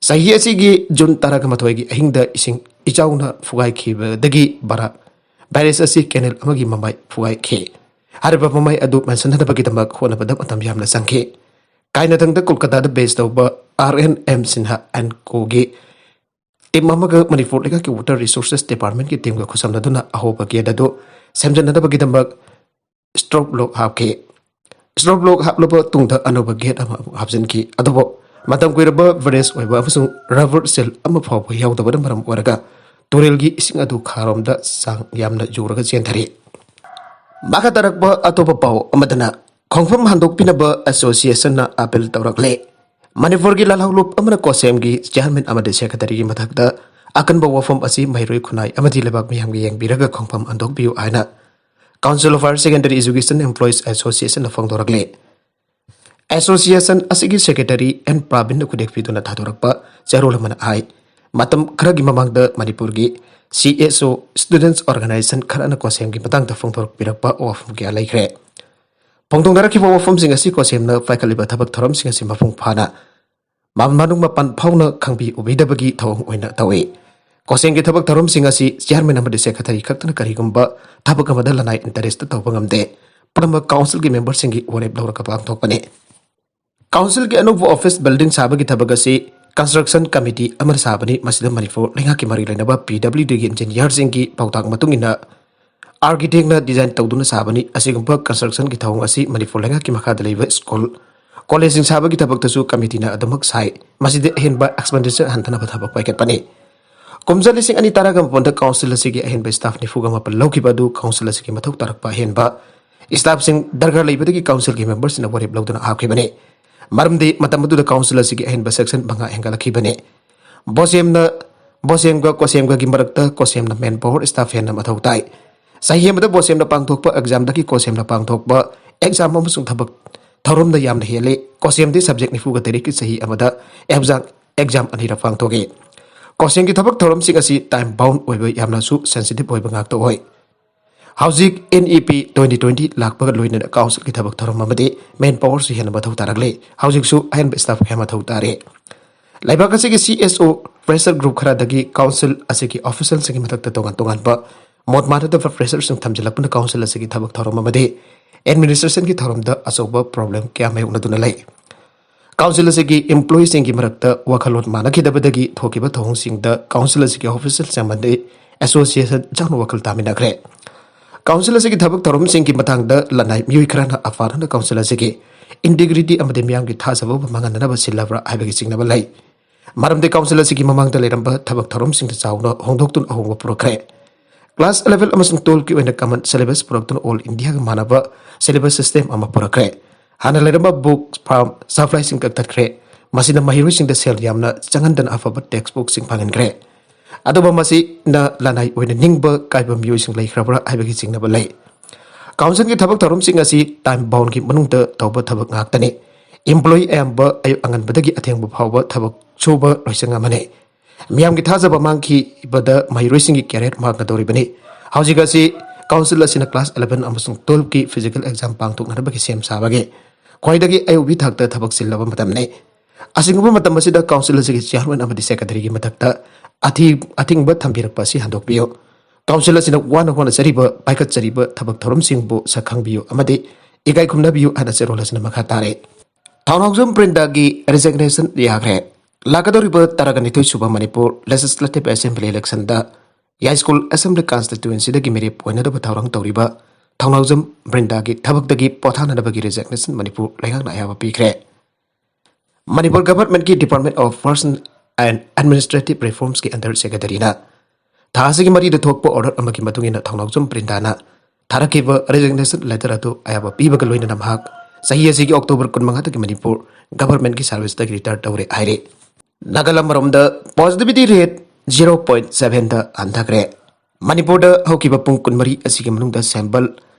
ꯆꯍꯤ ꯑꯁꯤꯒꯤ ꯖꯨꯟ ꯇꯔꯥꯃꯥꯊꯣꯏꯒꯤ ꯑꯍꯤꯡꯗ ꯏꯁꯤꯡ ꯏꯆꯥꯎꯅ ꯐꯨꯒꯥꯏꯈꯤꯕꯗꯒꯤ ꯕꯔꯥꯛ ꯕꯦꯔꯦꯖ ꯑꯁꯤ ꯀꯦꯅꯦꯜ ꯑꯃꯒꯤ ꯃꯃꯥꯏ ꯐꯨꯒꯥꯏꯈꯤ꯫ ꯍꯥꯏꯔꯤꯕ ꯃꯃꯥꯏ ꯑꯗꯨ ꯃꯦꯟꯁꯤꯟꯅꯕꯒꯤꯗꯃꯛ ꯍꯣꯠꯅꯕꯗ ꯃꯇꯝ ꯌꯥꯝꯅ ꯆꯪꯈꯤ꯫ ꯀꯥꯏꯅꯊꯪꯗ ꯀꯣꯜꯀꯇꯥꯗ ꯕꯦꯖ ꯇꯧꯕ R N M Sinha and Co ꯒꯤ ꯇꯤꯝ ꯑꯃꯒ ꯃꯅꯤꯄꯨꯔ ꯂꯩꯉꯥꯛꯀꯤ ꯋꯥꯇꯔ ꯔꯤꯁꯣꯔꯁꯦꯁ ꯗꯤꯄꯥꯔꯠꯃꯦꯟꯒꯤ ꯇꯤꯝꯒ ꯈꯨꯠꯁꯝꯅꯗꯨꯅ ꯑꯍꯧꯕ ꯒꯦꯠ ꯑꯗꯨ ꯁꯦꯝꯖꯤꯟꯅꯅꯕꯒꯤꯗꯃꯛ ꯁ꯭ꯇ꯭ꯔꯣꯞ ꯂꯣꯛ ꯍꯥꯞꯈꯤ꯫ ꯁ꯭ꯇ꯭ꯔꯣꯞ ꯂꯣꯛ ꯍꯥꯞꯂꯕ ꯇꯨꯡꯗ ꯑꯅꯧꯕ ꯒꯦꯠ ꯑꯃ ꯑꯃꯨꯛ ꯍꯥꯞꯆꯤꯟꯈꯤ꯫ ꯑꯗꯨꯕꯨ ꯃꯇꯝ ꯀꯨꯏꯔꯕ ꯕ꯭ꯔꯦꯖ ꯑꯣꯏꯕ ꯑꯃꯁꯨꯡ ꯔꯕꯔ ꯁꯤꯜ ꯑꯃ ꯐꯥꯎꯕ ꯌꯥꯎꯗꯕꯅ ꯃꯔꯝ ꯑꯣꯏꯔꯒ ꯇꯨꯔꯦꯜꯒꯤ ꯏꯁꯤꯡ ꯑꯗꯨ ꯈꯥꯔꯣꯝꯗ ꯆꯥꯡ ꯌꯥꯝꯅ ꯌꯨꯔꯒ ꯆꯦꯟꯊꯔꯤ꯫ ꯃꯈꯥ ꯇꯥꯔꯛꯄ ꯑꯇꯣꯞꯄ ꯄꯥꯎ ꯑꯃꯗꯅ ꯈꯣꯡꯐꯝ ꯍꯟꯗꯣꯛꯄꯤꯅꯕ ꯑꯦꯁꯣꯁꯤꯌꯦꯁꯟꯅ ꯑꯥꯄꯤꯜ ꯇꯧꯔꯛꯂꯦ꯫ ꯃꯅꯤꯄꯨꯔꯒꯤ ꯂꯥꯜꯍꯧꯂꯨꯞ ꯑꯃꯅ ꯀꯣꯁꯦꯝꯒꯤ ꯆꯤꯌꯥꯔꯃꯦꯟ ꯑꯃꯗꯤ ꯁꯦꯀ꯭ꯔꯦꯇꯔꯤꯒꯤ ꯃꯊꯛꯇ ꯑꯀꯟꯕ ꯋꯥꯐꯝ ꯑꯁꯤ ꯃꯍꯩꯔꯣꯏ ꯈꯨꯟꯅꯥꯏ ꯑꯃꯗꯤ ꯂꯩꯕꯥꯛ ꯃꯤꯌꯥꯝꯒꯤ ꯌꯦꯡꯕꯤꯔꯒ ꯈꯣꯡꯐꯝ ꯍꯟꯗꯣꯛꯄꯤꯌꯨ ꯍꯥꯏꯅ Council of Higher Secondary Education Employees Association ꯅ ꯐꯣꯡꯗꯣꯔꯛꯂꯤ꯫ ꯑꯦꯁꯣꯁꯤꯌꯦꯁꯟ ꯑꯁꯤꯒꯤ ꯁꯦꯀ꯭ꯔꯦꯇꯔꯤ ꯑꯦꯟ ꯄ꯭ꯔꯥꯕꯤꯟꯅ ꯈꯨꯗꯦꯛꯄꯤꯗꯨꯅ ꯊꯥꯗꯣꯔꯛꯄ ꯆꯦꯔꯣꯜ ꯑꯃꯅ ꯍꯥꯏ, ꯃꯇꯝ ꯈꯔꯒꯤ ꯃꯃꯥꯡꯗ ꯃꯅꯤꯄꯨꯔꯒꯤ C S O Students Organization ꯈꯔꯅ ꯀꯣꯁꯦꯝꯒꯤ ꯃꯇꯥꯡꯗ ꯐꯣꯡꯗꯣꯔꯛꯄꯤꯔꯛꯄ ꯋꯥꯐꯝ ꯀꯌꯥ ꯂꯩꯈ꯭ꯔꯦ꯫ ꯐꯣꯡꯗꯣꯛꯅꯔꯛꯈꯤꯕ ꯋꯥꯐꯝꯁꯤꯡ ꯑꯁꯤ ꯀꯣꯁꯦꯝꯅ ꯄꯥꯏꯈꯠꯂꯤꯕ ꯊꯕꯛ ꯊꯧꯔꯝꯁꯤꯡ ꯑꯁꯤ ꯃꯄꯨꯡ ꯐꯥꯅ ꯃ-, ꯃꯅꯨꯡ ꯃꯄꯥꯟ ꯐꯥꯎꯅ ꯈꯪꯕꯤ ꯎꯕꯤꯗꯕꯒꯤ ꯊꯧꯑꯣꯡ ꯑꯣꯏꯅ ꯇꯧꯏ꯫ ꯀꯣꯁꯦꯝꯒꯤ ꯊꯕꯛ ꯊꯧꯔꯝꯁꯤꯡ ꯑꯁꯤ ꯆꯤꯌꯥꯔꯃꯦꯟ ꯑꯃꯗꯤ ꯁꯦꯀ꯭ꯔꯦꯇꯔꯤ ꯈꯛꯇꯅ ꯀꯔꯤꯒꯨꯝꯕ ꯊꯕꯛ ꯑꯃꯗ ꯂꯅꯥꯏ ꯏꯟꯇꯔꯦꯁꯇ ꯇꯧꯕ ꯉꯝꯗꯦ꯫ ꯄꯨꯝꯅꯃꯛ ꯀꯥꯎꯟꯁꯤꯜꯒꯤ ꯃꯦꯝꯕꯔꯁꯤꯡꯒꯤ ꯋꯥꯔꯦꯞ ꯂꯧꯔꯒ ꯄꯥꯡꯊꯣꯛꯄꯅꯤ꯫ ꯀꯥꯎꯟꯁꯤꯜꯒꯤ ꯑꯅꯧꯕ ꯑꯣꯐꯤꯁ ꯕꯤꯜꯗꯤꯡ ꯁꯥꯕꯒꯤ ꯊꯕꯛ ꯑꯁꯤ ꯀꯟꯁꯇ꯭ꯔꯛꯁꯟ ꯀꯃꯤꯇꯤ ꯑꯃꯅ ꯁꯥꯕꯅꯤ꯫ ꯃꯁꯤꯗ ꯃꯅꯤꯄꯨꯔ ꯂꯩꯉꯥꯛꯀꯤ ꯃꯔꯤ ꯂꯩꯅꯕ P W D ꯒꯤ ꯏꯟꯖꯤꯅꯤꯌꯥꯔꯁꯤꯡꯒꯤ ꯄꯥꯎꯇꯥꯛ ꯃꯇꯨꯡ ꯏꯟꯅ ꯑꯥꯔꯀꯤꯇꯦꯛꯅ ꯗꯤꯖꯥꯏꯟ ꯇꯧꯗꯨꯅ ꯁꯥꯕꯅꯤ꯫ ꯑꯁꯤꯒꯨꯝꯕ ꯀꯟꯁꯇ꯭ꯔꯛꯁꯟꯒꯤ ꯊꯧꯑꯣꯡ ꯑꯁꯤ ꯃꯅꯤꯄꯨꯔ ꯂꯩꯉꯥꯛꯀꯤ ꯃꯈꯥꯗ ꯂꯩꯕ ꯁ꯭ꯀꯨꯜ, ꯀꯣꯂꯦꯖꯁꯤꯡ ꯁꯥꯕꯒꯤ ꯊꯕꯛꯇꯁꯨ ꯀꯃꯤꯇꯤꯅ ꯑꯗꯨꯃꯛ ꯁꯥꯏ꯫ ꯃꯁꯤꯗꯤ ꯑꯍꯦꯟꯕ expenditure ꯍꯟꯊꯅꯕ ꯊꯕꯛ ꯄꯥꯏꯈꯠꯄꯅꯤ꯫ ꯀꯨꯝꯖꯥ ꯂꯤꯁꯤꯡ ꯑꯅꯤ ꯇꯔꯥꯒ ꯃꯥꯄꯟꯗ ꯀꯥꯎꯟꯁꯤꯜ ꯑꯁꯤꯒꯤ ꯑꯍꯦꯟꯕ staff ꯅꯤꯐꯨꯒ ꯃꯥꯄꯟ ꯂꯧꯈꯤꯕ ꯑꯗꯨ ꯀꯥꯎꯟꯁꯤꯜ ꯑꯁꯤꯒꯤ ꯃꯊꯧ ꯇꯥꯔꯛꯄ ꯑꯍꯦꯟꯕ staffꯁꯤꯡ ꯗꯔꯀꯥꯔ ꯂꯩꯕꯗꯒꯤ ꯀꯥꯎꯟꯁꯤꯜꯒꯤ memberꯁꯤꯡꯅ ꯋꯥꯔꯦꯞ ꯂꯧꯗꯨꯅ ꯍꯥꯞꯈꯤꯕꯅꯤ꯫ ꯃꯔꯝꯗꯤ ꯃꯇꯝ ꯑꯗꯨꯗ ꯀꯥꯎꯟꯁꯤꯜ ꯑꯁꯤꯒꯤ ꯑꯍꯦꯟꯕ section ꯃꯉꯥ ꯍꯦꯟꯒꯠꯂꯛꯈꯤꯕꯅꯤ꯫ ꯕꯣꯁꯦꯝꯅ, ꯕꯣꯁꯦꯝꯒ ꯀꯣꯁꯦꯝꯒꯒꯤ ꯃꯔꯛꯇ ꯀꯣꯁꯦꯝꯅ manpower staff ꯍꯦꯟꯅ ꯃꯊꯧ ꯇꯥꯏ꯫ ꯆꯍꯤ ꯑꯃꯗ ꯕꯣꯁꯦꯝꯅ ꯄꯥꯡꯊꯣꯛꯄ examꯗꯒꯤ ꯀꯣꯁꯦꯝꯅ ꯄꯥꯡꯊꯣꯛꯄ exam ꯑꯃꯁꯨꯡ ꯊꯕꯛ ꯊꯧꯔꯝꯅ ꯌꯥꯝꯅ ꯍꯦꯜꯂꯤ꯫ ꯀꯣꯁꯦꯝꯗꯤ subject ꯅꯤꯐꯨꯒ ꯇꯔꯦꯠꯀꯤ ꯆꯍꯤ ꯑꯃꯗ exam, exam ꯑꯅꯤꯔꯛ ꯄꯥꯡꯊꯣꯛꯏ꯫ ꯀꯣꯁꯦꯝꯒꯤ ꯊꯕꯛ ꯊꯧꯔꯝꯁꯤꯡ ꯑꯁꯤ time bound ꯑꯣꯏꯕ, ꯌꯥꯝꯅꯁꯨ sensitive ꯑꯣꯏꯕ ꯉꯥꯛꯇ ꯑꯣꯏ꯫ ꯍꯧꯖꯤꯛ NEP twenty twenty ꯂꯥꯛꯄꯒ ꯂꯣꯏꯅꯅ ꯀꯥꯎꯟꯁꯤꯜꯒꯤ ꯊꯕꯛ ꯊꯧꯔꯝ ꯑꯃꯗꯤ manpowerꯁꯨ ꯍꯦꯟꯅ ꯃꯊꯧ ꯇꯥꯔꯛꯂꯤ꯫ ꯍꯧꯖꯤꯛꯁꯨ ꯑꯍꯦꯟꯕ staff ꯀꯌꯥ ꯃꯊꯧ ꯇꯥꯔꯦ꯫ ꯂꯩꯕꯥꯛ ꯑꯁꯤꯒꯤ CSO pressure group ꯈꯔꯗꯒꯤ ꯀꯥꯎꯟꯁꯤꯜ ꯑꯁꯤꯒꯤ officialꯁꯤꯡꯒꯤ ꯃꯊꯛꯇ ꯇꯣꯉꯥꯟ ꯇꯣꯉꯥꯟꯕ ꯃꯣꯠ ꯃꯥꯟꯅꯗꯕ pressureꯁꯤꯡ ꯊꯝꯖꯤꯜꯂꯛꯄꯅ ꯀꯥꯎꯟꯁꯤꯜ ꯑꯁꯤꯒꯤ ꯊꯕꯛ ꯊꯧꯔꯝ ꯑꯃꯗꯤ administrationꯒꯤ ꯊꯧꯔꯝꯗ ꯑꯆꯧꯕ problem ꯀꯌꯥ ꯃꯥꯌꯣꯛꯅꯗꯨꯅ ꯂꯩ꯫ ꯀꯥꯎꯟꯁꯤꯜ ꯑꯁꯤꯒꯤ employeeꯁꯤꯡꯒꯤ ꯃꯔꯛꯇ ꯋꯥꯈꯜꯂꯣꯟ ꯃꯥꯟꯅꯈꯤꯗꯕꯗꯒꯤ ꯊꯣꯛꯈꯤꯕ ꯊꯧꯑꯣꯡꯁꯤꯡꯗ ꯀꯥꯎꯟꯁꯤꯜ ꯑꯁꯤꯒꯤ officialꯁꯤꯡ ꯑꯃꯗꯤ association ꯆꯥꯎꯅ ꯋꯥꯈꯜ ꯇꯥꯃꯤꯟꯅꯈ꯭ꯔꯦ꯫ ꯀꯥꯎꯟꯁꯤꯜ ꯑꯁꯤꯒꯤ ꯊꯕꯛ ꯊꯧꯔꯝꯁꯤꯡꯒꯤ ꯃꯇꯥꯡꯗ ꯂꯅꯥꯏ ꯃꯤꯑꯣꯏ ꯈꯔꯅ ꯑꯐꯥꯗꯅ ꯀꯥꯎꯟꯁꯤꯜ ꯑꯁꯤꯒꯤ integrity ꯑꯃꯗꯤ ꯃꯤꯌꯥꯝꯒꯤ ꯊꯥꯖꯕꯕꯨ ꯃꯥꯡꯍꯟꯅꯅꯕ ꯁꯤꯜꯂꯕ꯭ꯔꯥ ꯍꯥꯏꯕꯒꯤ ꯆꯤꯡꯅꯕ ꯂꯩ꯫ ꯃꯔꯝꯗꯤ ꯀꯥꯎꯟꯁꯤꯜ ꯑꯁꯤꯒꯤ ꯃꯃꯥꯡꯗ ꯂꯩꯔꯝꯕ ꯊꯕꯛ ꯊꯧꯔꯝꯁꯤꯡꯗ ꯆꯥꯎꯅ ꯍꯣꯡꯗꯣꯛꯇꯨꯅ ꯑꯍꯣꯡꯕ ꯄꯨꯔꯛꯈ꯭ꯔꯦ꯫ Class eleven ꯑꯃꯁꯨꯡ twelveꯀꯤ ꯑꯣꯏꯅ common syllabus ꯄꯨꯔꯛꯇꯨꯅ all Indiaꯒ ꯃꯥꯟꯅꯕ syllabus system ꯑꯃ ꯄꯨꯔꯛꯈ꯭ꯔꯦ꯫ ꯍꯥꯟꯅ ꯂꯩꯔꯝꯕ books, form, suppliesꯁꯤꯡ ꯀꯛꯊꯠꯈ꯭ꯔꯦ꯫ ꯃꯁꯤꯅ ꯃꯍꯩꯔꯣꯏꯁꯤꯡꯗ ꯁꯦꯜ ꯌꯥꯝꯅ ꯆꯪꯍꯟꯗꯅ ꯑꯐꯕ textbookꯁꯤꯡ ꯐꯪꯍꯟꯈ꯭ꯔꯦ꯫ ꯑꯗꯨꯕꯨ ꯃꯁꯤꯅ ꯂꯅꯥꯏ ꯑꯣꯏꯅ ꯅꯤꯡꯕ ꯀꯥꯏꯕ ꯃꯤꯑꯣꯏꯁꯤꯡ ꯂꯩꯈ꯭ꯔꯕ꯭ꯔꯥ ꯍꯥꯏꯕꯒꯤ ꯆꯤꯡꯅꯕ ꯂꯩ꯫ ꯀꯥꯎꯟꯁꯤꯜꯒꯤ ꯊꯕꯛ ꯊꯧꯔꯝꯁꯤꯡ ꯑꯁꯤ time boundꯒꯤ ꯃꯅꯨꯡꯗ ꯇꯧꯕ ꯊꯕꯛ ꯉꯥꯛꯇꯅꯤ꯫ Employee ꯑꯌꯥꯝꯕ ꯑꯌꯨꯛ ꯑꯉꯟꯕꯗꯒꯤ ꯑꯊꯦꯡꯕ ꯐꯥꯎꯕ ꯊꯕꯛ ꯁꯨꯕ ꯂꯣꯏꯁꯪ ꯑꯃꯅꯤ꯫ ꯃꯤꯌꯥꯝꯒꯤ ꯊꯥꯖꯕ ꯃꯥꯡꯈꯤꯕꯗ ꯃꯍꯩꯔꯣꯏꯁꯤꯡꯒꯤ career ꯃꯥꯡꯒꯗꯧꯔꯤꯕꯅꯤ꯫ ꯍꯧꯖꯤꯛ ꯑꯁꯤ ꯀꯥꯎꯟꯁꯤꯜ ꯑꯁꯤꯅ class eleven ꯑꯃꯁꯨꯡ twelveꯀꯤ physical exam ꯄꯥꯡꯊꯣꯛꯅꯅꯕꯒꯤ ꯁꯦꯝ ꯁꯥꯕꯒꯤ ꯈ꯭ꯋꯥꯏꯗꯒꯤ ꯑꯌꯧꯕꯤ ꯊꯥꯛꯇ ꯊꯕꯛ ꯆꯤꯜꯂꯕ ꯃꯇꯝꯅꯤ꯫ ꯑꯁꯤꯒꯨꯝꯕ ꯃꯇꯝ ꯑꯁꯤꯗ ꯀꯥꯎꯟꯁꯤꯜ ꯑꯁꯤꯒꯤ chairman ꯑꯃꯗꯤ secretaryꯒꯤ ꯃꯊꯛꯇ ꯑꯊꯤ-, ꯑꯊꯤꯡꯕ ꯊꯝꯕꯤꯔꯛꯄ ꯑꯁꯤ ꯍꯟꯗꯣꯛꯄꯤꯌꯨ꯫ ꯀꯥꯎꯟꯁꯤꯜ ꯑꯁꯤꯅ ꯋꯥꯅ ꯍꯣꯠꯅꯖꯔꯤꯕ, ꯄꯥꯏꯈꯠꯆꯔꯤꯕ ꯊꯕꯛ ꯊꯧꯔꯝꯁꯤꯡꯕꯨ ꯁꯛ ꯈꯪꯕꯤꯌꯨ ꯑꯃꯗꯤ ꯏꯀꯥꯏ ꯈꯨꯝꯅꯕꯤꯌꯨ ꯍꯥꯏꯅ ꯆꯦꯔꯣꯜ ꯑꯁꯤꯅ ꯃꯈꯥ ꯇꯥꯔꯦ꯫ ꯊꯥꯎꯅꯥꯎꯖꯝ ꯄ꯭ꯔꯦꯝꯗꯥꯒꯤ resignation ꯌꯥꯈ꯭ꯔꯦ꯫ ꯂꯥꯛꯀꯗꯧꯔꯤꯕ ꯇꯔꯥꯒ ꯅꯤꯊꯣꯏ ꯁꯨꯕ ꯃꯅꯤꯄꯨꯔ Legislative Assembly electionꯗ ꯌꯥꯏꯁ꯭ꯀꯨꯜ Assembly constituencyꯗꯒꯤ ꯃꯤꯔꯦꯞ ꯑꯣꯏꯅꯅꯕ ꯊꯧꯔꯥꯡ ꯇꯧꯔꯤꯕ ꯊꯧꯅꯥꯎꯖꯝ ꯕ꯭ꯔꯤꯟꯗꯥꯒꯤ ꯊꯕꯛꯇꯒꯤ ꯄꯣꯊꯥꯅꯅꯕꯒꯤ resignation ꯃꯅꯤꯄꯨꯔ ꯂꯩꯉꯥꯛꯅ ꯑꯌꯥꯕ ꯄꯤꯈ꯭ꯔꯦ꯫ Manipur ꯒꯚꯔꯟꯃꯦꯟꯠꯀꯤ Department of Personnel and Administrative Reformsꯀꯤ under secretaryꯅ ꯊꯥ ꯑꯁꯤꯒꯤ ꯃꯔꯤꯗ ꯊꯣꯛꯄ order ꯑꯃꯒꯤ ꯃꯇꯨꯡ ꯏꯟꯅ ꯊꯧꯅꯥꯎꯖꯝ ꯕ꯭ꯔꯤꯟꯗꯥꯅ ꯊꯥꯔꯛꯈꯤꯕ resignation letter ꯑꯗꯨ ꯑꯌꯥꯕ ꯄꯤꯕꯒ ꯂꯣꯏꯅꯅ ꯃꯍꯥꯛ ꯆꯍꯤ ꯑꯁꯤꯒꯤ October ꯀꯨꯟꯃꯉꯥꯗꯒꯤ ꯃꯅꯤꯄꯨꯔ ꯒꯚꯔꯟꯃꯦꯟꯠꯀꯤ serviceꯇꯒꯤ retire ꯇꯧꯔꯦ ꯍꯥꯏꯔꯦ꯫ ꯅꯥꯒꯥꯂꯝ ꯑꯃꯔꯣꯝꯗ positivity rate zero point sevenꯗ ꯍꯟꯊꯈ꯭ꯔꯦ꯫ ꯃꯅꯤꯄꯨꯔꯗ ꯍꯧꯈꯤꯕ ꯄꯨꯡ ꯀꯨꯟꯃꯔꯤ ꯑꯁꯤꯒꯤ ꯃꯅꯨꯡꯗ sample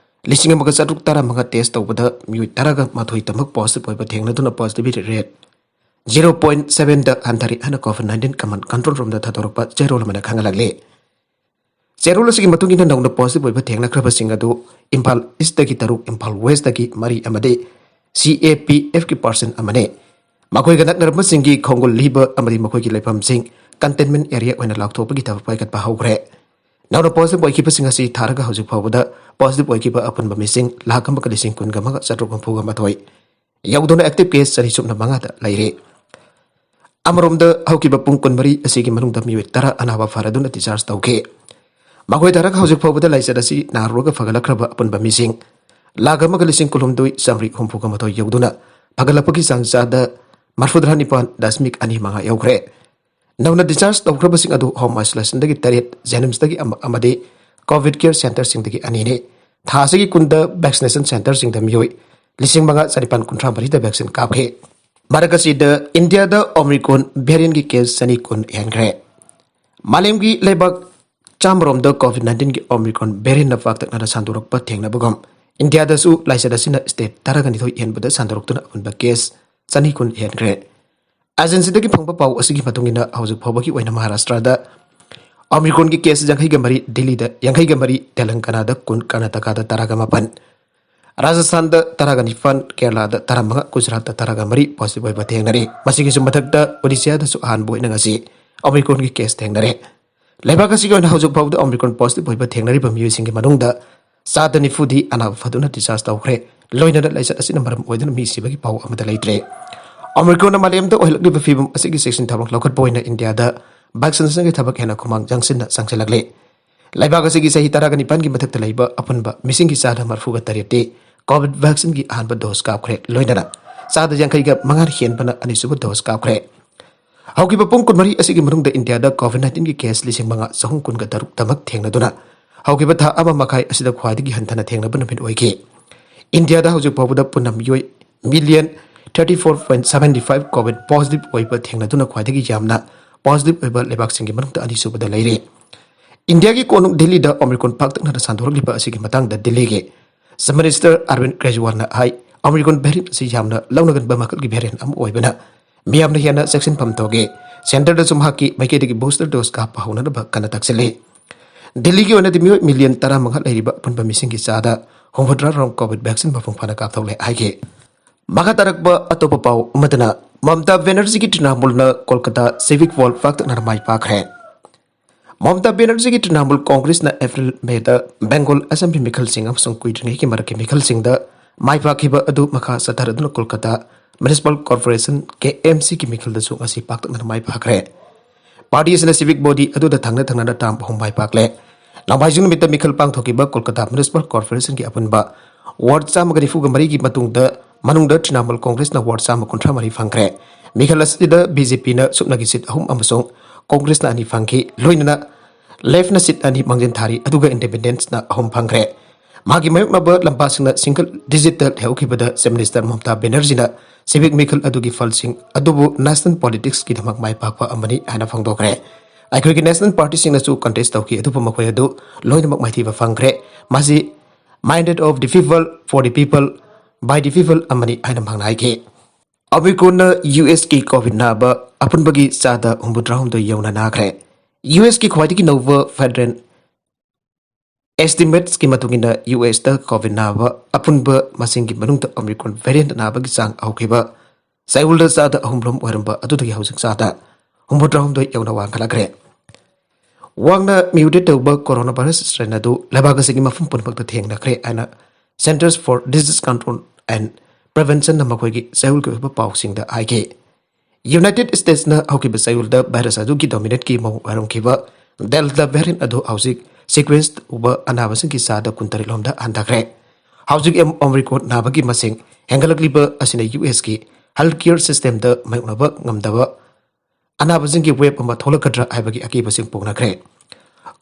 ꯂꯤꯁꯤꯡ ꯑꯃꯒ ꯆꯥꯇ꯭ꯔꯨꯛ ꯇꯔꯥꯃꯉꯥ test ꯇꯧꯕꯗ ꯃꯤꯑꯣꯏ ꯇꯔꯥꯒ ꯃꯥꯊꯣꯏꯇꯃꯛ positive ꯑꯣꯏꯕ ꯊꯦꯡꯅꯗꯨꯅ positivity rate zero point sevenꯗ ꯍꯟꯊꯔꯦ ꯍꯥꯏꯅ COVID nineteen command control roomꯗ ꯊꯥꯗꯣꯔꯛꯄ ꯆꯦꯔꯣꯜ ꯑꯃꯅ ꯈꯪꯍꯜꯂꯛꯂꯤ꯫ ꯆꯦꯔꯣꯜ ꯑꯁꯤꯒꯤ ꯃꯇꯨꯡ ꯏꯟꯅ ꯅꯧꯅ positive ꯑꯣꯏꯕ ꯊꯦꯡꯅꯈ꯭ꯔꯕꯁꯤꯡ ꯑꯗꯨ ꯏꯝꯐꯥꯜ Eastꯇꯒꯤ ꯇꯔꯨꯛ, ꯏꯝꯐꯥꯜ Westꯇꯒꯤ ꯃꯔꯤ ꯑꯃꯗꯤ CAPFꯀꯤ person ꯑꯃꯅꯤ꯫ ꯃꯈꯣꯏꯒ ꯅꯛꯅꯔꯝꯕꯁꯤꯡꯒꯤ ꯈꯣꯡꯒꯨꯜ ꯂꯤꯕ ꯑꯃꯗꯤ ꯃꯈꯣꯏꯒꯤ ꯂꯩꯐꯝꯁꯤꯡ containment area ꯑꯣꯏꯅ ꯂꯥꯎꯊꯣꯛꯄꯒꯤ ꯊꯕꯛ ꯄꯥꯏꯈꯠꯄ ꯍꯧꯈ꯭ꯔꯦ꯫ ꯅꯧꯅ positive ꯑꯣꯏꯈꯤꯕꯁꯤꯡ ꯑꯁꯤ ꯊꯥꯔꯒ ꯍꯧꯖꯤꯛ ꯐꯥꯎꯕꯗ positive ꯑꯣꯏꯈꯤꯕ ꯑꯄꯨꯟꯕ ꯃꯤꯁꯤꯡ ꯂꯥꯈ ꯑꯃꯒ ꯂꯤꯁꯤꯡ ꯀꯨꯟꯒ ꯑꯃꯒ ꯆꯥꯇ꯭ꯔꯨꯛ ꯍꯨꯝꯐꯨꯒ ꯃꯥꯊꯣꯏ ꯌꯧꯗꯨꯅ active case ꯆꯅꯤ ꯁꯨꯞꯅ ꯃꯉꯥꯗ ꯂꯩꯔꯦ꯫ ꯑꯃꯔꯣꯝꯗ ꯍꯧꯈꯤꯕ ꯄꯨꯡ ꯀꯨꯟꯃꯔꯤ ꯑꯁꯤꯒꯤ ꯃꯅꯨꯡꯗ ꯃꯤꯑꯣꯏ ꯇꯔꯥ ꯑꯅꯥꯕ ꯐꯔꯗꯨꯅ discharge ꯇꯧꯈꯤ꯫ ꯃꯈꯣꯏ ꯊꯥꯔꯒ ꯍꯧꯖꯤꯛ ꯐꯥꯎꯕꯗ ꯂꯥꯏꯆꯠ ꯑꯁꯤ ꯅꯥꯔꯨꯔꯒ ꯐꯒꯠꯂꯛꯈ꯭ꯔꯕ ꯑꯄꯨꯟꯕ ꯃꯤꯁꯤꯡ ꯂꯥꯈ ꯑꯃꯒ ꯂꯤꯁꯤꯡ ꯀꯨꯟꯍꯨꯝꯗꯣꯏ ꯆꯥꯃꯔꯤ ꯍꯨꯝꯐꯨꯒ ꯃꯥꯊꯣꯏ ꯌꯧꯗꯨꯅ ꯐꯒꯠꯂꯛꯄꯒꯤ ꯆꯥꯡ ꯆꯥꯗ ꯃꯔꯐꯨꯇꯔꯥ ꯅꯤꯄꯥꯟ ꯗꯁꯃꯤꯛ ꯑꯅꯤ ꯃꯉꯥ ꯌꯧꯈ꯭ꯔꯦ꯫ ꯅꯧꯅ discharge ꯇꯧꯈ꯭ꯔꯕꯁꯤꯡ ꯑꯗꯨ home isolationꯗꯒꯤ ꯇꯔꯦꯠ, JNIMSꯇꯒꯤ ꯑꯃ ꯑꯃꯗꯤ COVID care centreꯁꯤꯡꯗꯒꯤ ꯑꯅꯤꯅꯤ꯫ ꯊꯥ ꯑꯁꯤꯒꯤ ꯀꯨꯟꯗ vaccination centreꯁꯤꯡꯗ ꯃꯤꯑꯣꯏ ꯂꯤꯁꯤꯡ ꯃꯉꯥ ꯆꯅꯤꯄꯥꯟ ꯀꯨꯟꯊ꯭ꯔꯥ ꯃꯔꯤꯗ vaccine ꯀꯥꯞꯈꯤ꯫ ꯃꯔꯛ ꯑꯁꯤꯗ ꯏꯟꯗꯤꯌꯥꯗ Omicron variantꯀꯤ case ꯆꯅꯤ ꯀꯨꯟ ꯍꯦꯟꯈ꯭ꯔꯦ꯫ ꯃꯥꯂꯦꯝꯒꯤ ꯂꯩꯕꯥꯛ ꯆꯥꯝꯃꯔꯣꯝꯗ COVID nineteenꯒꯤ Omicron variantꯅ ꯄꯥꯛꯇꯛꯅꯅ ꯁꯟꯗꯣꯔꯛꯄ ꯊꯦꯡꯅꯕꯒꯨꯝ, ꯏꯟꯗꯤꯌꯥꯗꯁꯨ ꯂꯥꯏꯆꯠ ꯑꯁꯤꯅ state ꯇꯔꯥꯒ ꯅꯤꯊꯣꯏ ꯍꯦꯟꯕꯗ ꯁꯟꯗꯣꯔꯛꯇꯨꯅ ꯑꯄꯨꯟꯕ case ꯆꯅꯤ ꯀꯨꯟ ꯍꯦꯟꯈ꯭ꯔꯦ꯫ Agencyꯗꯒꯤ ꯐꯪꯕ ꯄꯥꯎ ꯑꯁꯤꯒꯤ ꯃꯇꯨꯡ ꯏꯟꯅ, ꯍꯧꯖꯤꯛ ꯐꯥꯎꯕꯒꯤ ꯑꯣꯏꯅ ꯃꯍꯥꯔꯥꯁꯇ꯭ꯔꯗ Omicronꯒꯤ case ꯌꯥꯡꯈꯩꯒ ꯃꯔꯤ, ꯗꯤꯜꯂꯤꯗ ꯌꯥꯡꯈꯩꯒ ꯃꯔꯤ, ꯇꯦꯂꯪꯒꯅꯥꯗ ꯀꯨꯟ, ꯀꯔꯅꯥꯇꯀꯥꯗ ꯇꯔꯥꯒ ꯃꯥꯄꯟ, ꯔꯥꯖꯁꯊꯥꯟꯗ ꯇꯔꯥꯒ ꯅꯤꯄꯥꯟ, ꯀꯦꯔꯂꯥꯗ ꯇꯔꯥꯃꯉꯥ, ꯒꯨꯖꯔꯥꯠꯇ ꯇꯔꯥꯒ ꯃꯔꯤ positive ꯑꯣꯏꯕ ꯊꯦꯡꯅꯔꯤ꯫ ꯃꯁꯤꯒꯤꯁꯨ ꯃꯊꯛꯇ ꯑꯣꯗꯤꯁꯥꯗꯁꯨ ꯑꯍꯥꯟꯕ ꯑꯣꯏꯅ ꯉꯁꯤ Omicronꯒꯤ case ꯊꯦꯡꯅꯔꯦ꯫ ꯂꯩꯕꯥꯛ ꯑꯁꯤꯒꯤ ꯑꯣꯏꯅ ꯍꯧꯖꯤꯛ ꯐꯥꯎꯕꯗ Omicron positive ꯑꯣꯏꯕ ꯊꯦꯡꯅꯔꯤꯕ ꯃꯤꯑꯣꯏꯁꯤꯡꯒꯤ ꯃꯅꯨꯡꯗ ꯆꯥꯗ ꯅꯤꯐꯨꯗꯤ ꯑꯅꯥꯕ ꯐꯗꯨꯅ discharge ꯇꯧꯈ꯭ꯔꯦ꯫ ꯂꯣꯏꯅꯅ ꯂꯥꯏꯆꯠ ꯑꯁꯤꯅ ꯃꯔꯝ ꯑꯣꯏꯗꯨꯅ ꯃꯤ ꯁꯤꯕꯒꯤ ꯄꯥꯎ ꯑꯃꯠꯇ ꯂꯩꯇ꯭ꯔꯦ꯫ Omicronꯅ ꯃꯥꯂꯦꯝꯗ ꯑꯣꯏꯍꯜꯂꯛꯂꯤꯕ ꯐꯤꯕꯝ ꯑꯁꯤꯒꯤ ꯆꯦꯛꯁꯤꯟ ꯊꯧꯔꯥꯡ ꯂꯧꯈꯠꯄ ꯑꯣꯏꯅ ꯏꯟꯗꯤꯌꯥꯗ vaccinationꯒꯤ ꯊꯕꯛ ꯍꯦꯟꯅ ꯈꯨꯃꯥꯡ ꯆꯪꯁꯤꯟꯅ ꯆꯪꯁꯤꯜꯂꯛꯂꯤ꯫ ꯂꯩꯕꯥꯛ ꯑꯁꯤꯒꯤ ꯆꯍꯤ ꯇꯔꯥꯒ ꯅꯤꯄꯥꯟꯒꯤ ꯃꯊꯛꯇ ꯂꯩꯕ ꯑꯄꯨꯟꯕ ꯃꯤꯁꯤꯡꯒꯤ ꯆꯥꯗ ꯃꯔꯐꯨꯒ ꯇꯔꯦꯠꯇꯤ ꯀꯣꯚꯤꯗ ꯚꯦꯛꯁꯤꯟꯒꯤ ꯑꯍꯥꯟꯕ ꯗꯣꯁ ꯀꯥꯞꯈ꯭ꯔꯦ, ꯂꯣꯏꯅꯅ ꯆꯥꯗ ꯌꯥꯡꯈꯩꯒ ꯃꯉꯥꯅ ꯍꯦꯟꯕꯅ ꯑꯅꯤꯁꯨꯕ ꯗꯣꯁ ꯀꯥꯞꯈ꯭ꯔꯦ꯫ ꯍꯧꯈꯤꯕ ꯄꯨꯡ ꯀꯨꯟꯃꯔꯤ ꯑꯁꯤꯒꯤ ꯃꯅꯨꯡꯗ ꯏꯟꯗꯤꯌꯥꯗ ꯀꯣꯚꯤꯗ ꯅꯥꯏꯟꯇꯤꯟꯒꯤ ꯀꯦꯁ ꯂꯤꯁꯤꯡ ꯃꯉꯥ ꯆꯍꯨꯝ ꯀꯨꯟꯒ ꯇꯔꯨꯛ ꯗꯃꯛ ꯊꯦꯡꯅꯗꯨꯅ ꯍꯧꯈꯤꯕ ꯊꯥ ꯑꯃ ꯃꯈꯥꯏ ꯑꯁꯤꯗ ꯈ꯭ꯋꯥꯏꯗꯒꯤ ꯍꯟꯊꯅ ꯊꯦꯡꯅꯕ ꯅꯨꯃꯤꯠ ꯑꯣꯏꯈꯤ꯫ ꯏꯟꯗꯤꯌꯥꯗ ꯍꯧꯖꯤꯛ ꯐꯥꯎꯕꯗ ꯄꯨꯟꯅ ꯃꯤꯑꯣꯏ million thirty four point seventy five COVID positive ꯑꯣꯏꯕ ꯊꯦꯡꯅꯗꯨꯅ ꯈ꯭ꯋꯥꯏꯗꯒꯤ ꯌꯥꯝꯅ ꯄꯣꯖꯤꯇꯤꯚ ꯑꯣꯏꯕ ꯂꯩꯕꯥꯛꯁꯤꯡꯒꯤ ꯃꯅꯨꯡꯗ ꯑꯅꯤꯁꯨꯕꯗ ꯂꯩꯔꯤ꯫ ꯏꯟꯗꯤꯌꯥꯒꯤ ꯀꯣꯅꯨꯡ ꯗꯤꯜꯂꯤꯗ ꯑꯣꯃꯤꯀ꯭ꯔꯣꯟ ꯄꯥꯛꯇꯛꯅꯅ ꯁꯟꯗꯣꯔꯛꯂꯤꯕ ꯑꯁꯤꯒꯤ ꯃꯇꯥꯡꯗ ꯗꯤꯜꯂꯤꯒꯤ ꯆꯤꯐ ꯃꯤꯅꯤꯁꯇꯔ ꯑꯔꯕꯤꯟꯗ ꯀꯦꯖꯔꯤꯋꯥꯜꯅ ꯍꯥꯏ, ꯑꯣꯃꯤꯀ꯭ꯔꯣꯟ ꯚꯦꯔꯤꯌꯟ ꯑꯁꯤ ꯌꯥꯝꯅ ꯂꯧꯅꯒꯟꯕ ꯃꯈꯜꯒꯤ ꯚꯦꯔꯤꯌꯟ ꯑꯃ ꯑꯣꯏꯕꯅ ꯃꯤꯌꯥꯝꯅ ꯍꯦꯟꯅ ꯆꯦꯛꯁꯤꯟꯐꯝ ꯊꯣꯛꯏ꯫ ꯁꯦꯟꯇꯔꯗꯁꯨ ꯃꯍꯥꯛꯀꯤ ꯃꯥꯏꯀꯩꯗꯒꯤ ꯕꯨꯁꯇꯔ ꯗꯣꯁ ꯀꯥꯞꯄ ꯍꯧꯅꯅꯕ ꯀꯟꯅ ꯇꯛꯁꯤꯜꯂꯤ꯫ ꯗꯤꯜꯂꯤꯒꯤ ꯑꯣꯏꯅꯗꯤ ꯃꯤꯑꯣꯏ ꯃꯤꯂꯤꯌꯟ ꯇꯔꯥꯃꯉꯥ ꯂꯩꯔꯤꯕ ꯑꯄꯨꯟꯕ ꯃꯤꯁꯤꯡꯒꯤ ꯆꯥꯗ ꯍꯨꯝꯐꯨꯇꯔꯥ ꯔꯣꯝ ꯀꯣꯚꯤꯗ ꯚꯦꯛꯁꯤꯟ ꯃꯄꯨꯡ ꯐꯥꯅ ꯀꯥꯞꯊꯣꯛꯂꯦ ꯍꯥꯏꯈꯤ꯫ ꯃꯈꯥ ꯇꯥꯔꯛꯄ ꯑꯇꯣꯞꯄ ꯄꯥꯎ ꯑꯃꯗꯅ, ꯃꯃꯇꯥ ꯕꯦꯅꯔꯖꯤꯒꯤ ꯇ꯭ꯔꯤꯅꯥꯃꯨꯜꯅ ꯀꯣꯜꯀꯇꯥ ꯁꯤꯚꯤꯛ ꯋꯥꯔꯜ ꯄꯥꯛꯇꯛꯅꯅ ꯃꯥꯏ ꯄꯥꯛꯈ꯭ꯔꯦ꯫ ꯃꯃꯇꯥ ꯕꯦꯅꯔꯖꯤꯒꯤ ꯇ꯭ꯔꯤꯅꯥꯃꯨꯜ ꯀꯣꯡꯒ꯭ꯔꯦꯁꯅ ꯑꯦꯄ꯭ꯔꯤꯜ ꯃꯦꯗ ꯕꯦꯡꯒꯣꯜ ꯑꯦꯁꯦꯝꯕ꯭ꯂꯤ ꯃꯤꯈꯜꯁꯤꯡ ꯑꯃꯁꯨꯡ ꯀꯨꯏꯗ꯭ꯔꯤꯉꯩꯒꯤ ꯃꯔꯛꯀꯤ ꯃꯤꯈꯜꯁꯤꯡꯗ ꯃꯥꯏ ꯄꯥꯛꯈꯤꯕ ꯑꯗꯨ ꯃꯈꯥ ꯆꯠꯊꯔꯗꯨꯅ ꯀꯣꯜꯀꯇꯥ ꯃ꯭ꯌꯨꯅꯤꯁꯤꯄꯥꯜ ꯀꯣꯔꯄꯣꯔꯦꯁꯟ, ꯀꯦ ꯑꯦꯝ ꯁꯤꯒꯤ ꯃꯤꯈꯜꯗꯁꯨ ꯉꯁꯤ ꯄꯥꯛꯇꯛꯅꯅ ꯃꯥꯏ ꯄꯥꯛꯈ꯭ꯔꯦ꯫ ꯄꯥꯔꯇꯤ ꯑꯁꯤꯅ ꯁꯤꯚꯤꯛ ꯕꯣꯗꯤ ꯑꯗꯨꯗ ꯊꯪꯅ ꯊꯪꯅꯅ ꯇꯥꯝ ꯑꯍꯨꯝ ꯃꯥꯏ ꯄꯥꯛꯂꯦ꯫ ꯅꯣꯡꯃꯥꯏꯖꯤꯡ ꯅꯨꯃꯤꯠꯇ ꯃꯤꯈꯜ ꯄꯥꯡꯊꯣꯛꯈꯤꯕ ꯀꯣꯜꯀꯇꯥ ꯃ꯭ꯌꯨꯅꯤꯁꯤꯄꯥꯜ ꯀꯣꯔꯄꯣꯔꯦꯁꯟꯒꯤ ꯑꯄꯨꯟꯕ ꯋꯥꯔꯗ ꯆꯥꯝꯃꯒ ꯅꯤꯐꯨꯒ ꯃꯔꯤꯒꯤ ꯃꯇꯨꯡꯗ, ꯃꯅꯨꯡꯗ ꯇ꯭ꯔꯤꯅꯥꯃꯨꯜ ꯀꯣꯡꯒ꯭ꯔꯦꯁꯅ ꯋꯥꯔꯗ ꯆꯥꯝꯃ ꯀꯨꯟꯊ꯭ꯔꯥ ꯃꯔꯤ ꯐꯪꯈ꯭ꯔꯦ꯫ ꯃꯤꯈꯜ ꯑꯁꯤꯗ ꯕꯤ ꯖꯦ ꯄꯤꯅ ꯁꯨꯞꯅꯒꯤ ꯁꯤꯠ ꯑꯍꯨꯝ ꯑꯃꯁꯨꯡ ꯀꯣꯡꯒ꯭ꯔꯦꯁꯅ ꯑꯅꯤ ꯐꯪꯈꯤ꯫ ꯂꯣꯏꯅꯅ ꯂꯦꯐꯅ ꯁꯤꯠ ꯑꯅꯤ ꯃꯥꯡꯖꯤꯟ ꯊꯥꯔꯤ, ꯑꯗꯨꯒ ꯏꯟꯗꯤꯄꯦꯟꯗꯦꯟꯁꯅ ꯑꯍꯨꯝ ꯐꯪꯈ꯭ꯔꯦ꯫ ꯃꯥꯒꯤ ꯃꯥꯌꯣꯛꯅꯕ ꯂꯝꯄꯥꯁꯤꯡꯅ ꯁꯤꯡꯒꯜ ꯗꯤꯖꯤꯠꯇ ꯂꯩꯍꯧꯈꯤꯕꯗ ꯆꯤꯐ ꯃꯤꯅꯤꯁꯇꯔ ꯃꯃꯇꯥ ꯕꯦꯅꯔꯖꯤꯅ ꯁꯤꯚꯤꯛ ꯃꯤꯈꯜ ꯑꯗꯨꯒꯤ ꯐꯜꯁꯤꯡ ꯑꯗꯨꯕꯨ ꯅꯦꯁꯅꯦꯜ ꯄꯣꯂꯤꯇꯤꯛꯁꯀꯤꯗꯃꯛ ꯃꯥꯏ ꯄꯥꯛꯄ ꯑꯃꯅꯤ ꯍꯥꯏꯅ ꯐꯣꯡꯗꯣꯛꯈ꯭ꯔꯦ꯫ ꯑꯩꯈꯣꯏꯒꯤ ꯅꯦꯁꯅꯦꯜ ꯄꯥꯔꯇꯤꯁꯤꯡꯅꯁꯨ ꯀꯟꯇꯦꯁ ꯇꯧꯈꯤ, ꯑꯗꯨꯕꯨ ꯃꯈꯣꯏ ꯑꯗꯨ ꯂꯣꯏꯅꯃꯛ ꯃꯥꯏꯊꯤꯕ ꯐꯪꯈ꯭ꯔꯦ꯫ ꯃꯁꯤ Mandate of the People, for the People, by the People ꯑꯃꯅꯤ ꯍꯥꯏꯅ ꯃꯍꯥꯛꯅ ꯍꯥꯏꯈꯤ꯫ ꯑꯣꯃꯤꯀ꯭ꯔꯣꯟꯅ ꯌꯨ ꯑꯦꯁꯀꯤ ꯀꯣꯚꯤꯗ ꯅꯥꯕ ꯑꯄꯨꯟꯕꯒꯤ ꯆꯥꯗ ꯍꯨꯝꯐꯨꯇꯔꯥꯍꯨꯝꯗꯣꯏ ꯌꯧꯅ ꯅꯥꯈ꯭ꯔꯦ꯫ ꯌꯨ ꯑꯦꯁꯀꯤ ꯈ꯭ꯋꯥꯏꯗꯒꯤ ꯅꯧꯕ ꯐꯦꯗꯔꯦꯜ ꯑꯦꯁꯇꯤꯃꯦꯠꯁꯀꯤ ꯃꯇꯨꯡ ꯏꯟꯅ, ꯌꯨ ꯑꯦꯁꯇ ꯀꯣꯚꯤꯗ ꯅꯥꯕ ꯑꯄꯨꯟꯕ ꯃꯁꯤꯡꯒꯤ ꯃꯅꯨꯡꯗ ꯑꯣꯃꯤꯀ꯭ꯔꯣꯟ ꯚꯦꯔꯤꯌꯟ ꯅꯥꯕꯒꯤ ꯆꯥꯡ ꯍꯧꯈꯤꯕ ꯆꯌꯣꯜꯗ ꯆꯥꯗ ꯑꯍꯨꯝ ꯔꯣꯝ ꯑꯣꯏꯔꯝꯕ ꯑꯗꯨꯗꯒꯤ ꯍꯧꯖꯤꯛ ꯆꯥꯗ ꯍꯨꯝꯐꯨꯇꯔꯥꯍꯨꯝꯗꯣꯏ ꯌꯧꯅ ꯋꯥꯡꯈꯠꯂꯛꯈ꯭ꯔꯦ꯫ ꯋꯥꯡꯅ ꯃ꯭ꯌꯨꯇꯦꯠ ꯇꯧꯕ ꯀꯣꯔꯣꯅꯥ ꯚꯥꯏꯔꯁ ꯁ꯭ꯇ꯭ꯔꯦꯟ ꯑꯗꯨ ꯂꯩꯕꯥꯛ ꯑꯁꯤꯒꯤ ꯃꯐꯝ ꯄꯨꯝꯅꯃꯛꯇ ꯊꯦꯡꯅꯈ꯭ꯔꯦ ꯍꯥꯏꯅ Centers for Disease Control and Preventionꯅ ꯃꯈꯣꯏꯒꯤ ꯆꯌꯣꯜꯒꯤ ꯑꯣꯏꯕ ꯄꯥꯎꯁꯤꯡꯗ ꯍꯥꯏꯈꯤ꯫ ꯌꯨꯅꯥꯏꯇꯦꯗ ꯁ꯭ꯇꯦꯠꯁꯅ ꯍꯧꯈꯤꯕ ꯆꯌꯣꯜꯗ ꯚꯥꯏꯔꯁ ꯑꯗꯨꯒꯤ ꯗꯣꯃꯤꯅꯦꯠꯀꯤ ꯃꯑꯣꯡ ꯑꯣꯏꯔꯝꯈꯤꯕ ꯗꯦꯜꯇꯥ ꯚꯦꯔꯤꯌꯟ ꯑꯗꯨ ꯍꯧꯖꯤꯛ ꯁꯤꯀ꯭ꯋꯦꯟꯁ ꯇꯧꯕ ꯑꯅꯥꯕꯁꯤꯡꯒꯤ ꯆꯥꯗ ꯀꯨꯟꯇꯔꯦꯠ ꯂꯣꯝꯗ ꯍꯟꯊꯈ꯭ꯔꯦ꯫ ꯍꯧꯖꯤꯛ ꯑꯣꯝ-, ꯑꯣꯃꯤꯀ꯭ꯔꯣꯟ ꯅꯥꯕꯒꯤ ꯃꯁꯤꯡ ꯍꯦꯟꯒꯠꯂꯛꯂꯤꯕ ꯑꯁꯤꯅ ꯌꯨ ꯑꯦꯁꯀꯤ ꯍꯦꯜꯊ ꯀꯤꯌꯔ ꯁꯤꯁꯇꯦꯝꯗ ꯃꯥꯌꯣꯛꯅꯕ ꯉꯝꯗꯕ ꯑꯅꯥꯕꯁꯤꯡꯒꯤ ꯋꯦꯕ ꯑꯃ ꯊꯣꯛꯂꯛꯀꯗ꯭ꯔꯥ ꯍꯥꯏꯕꯒꯤ ꯑꯀꯤꯕꯁꯤꯡ ꯄꯣꯛꯅꯈ꯭ꯔꯦ꯫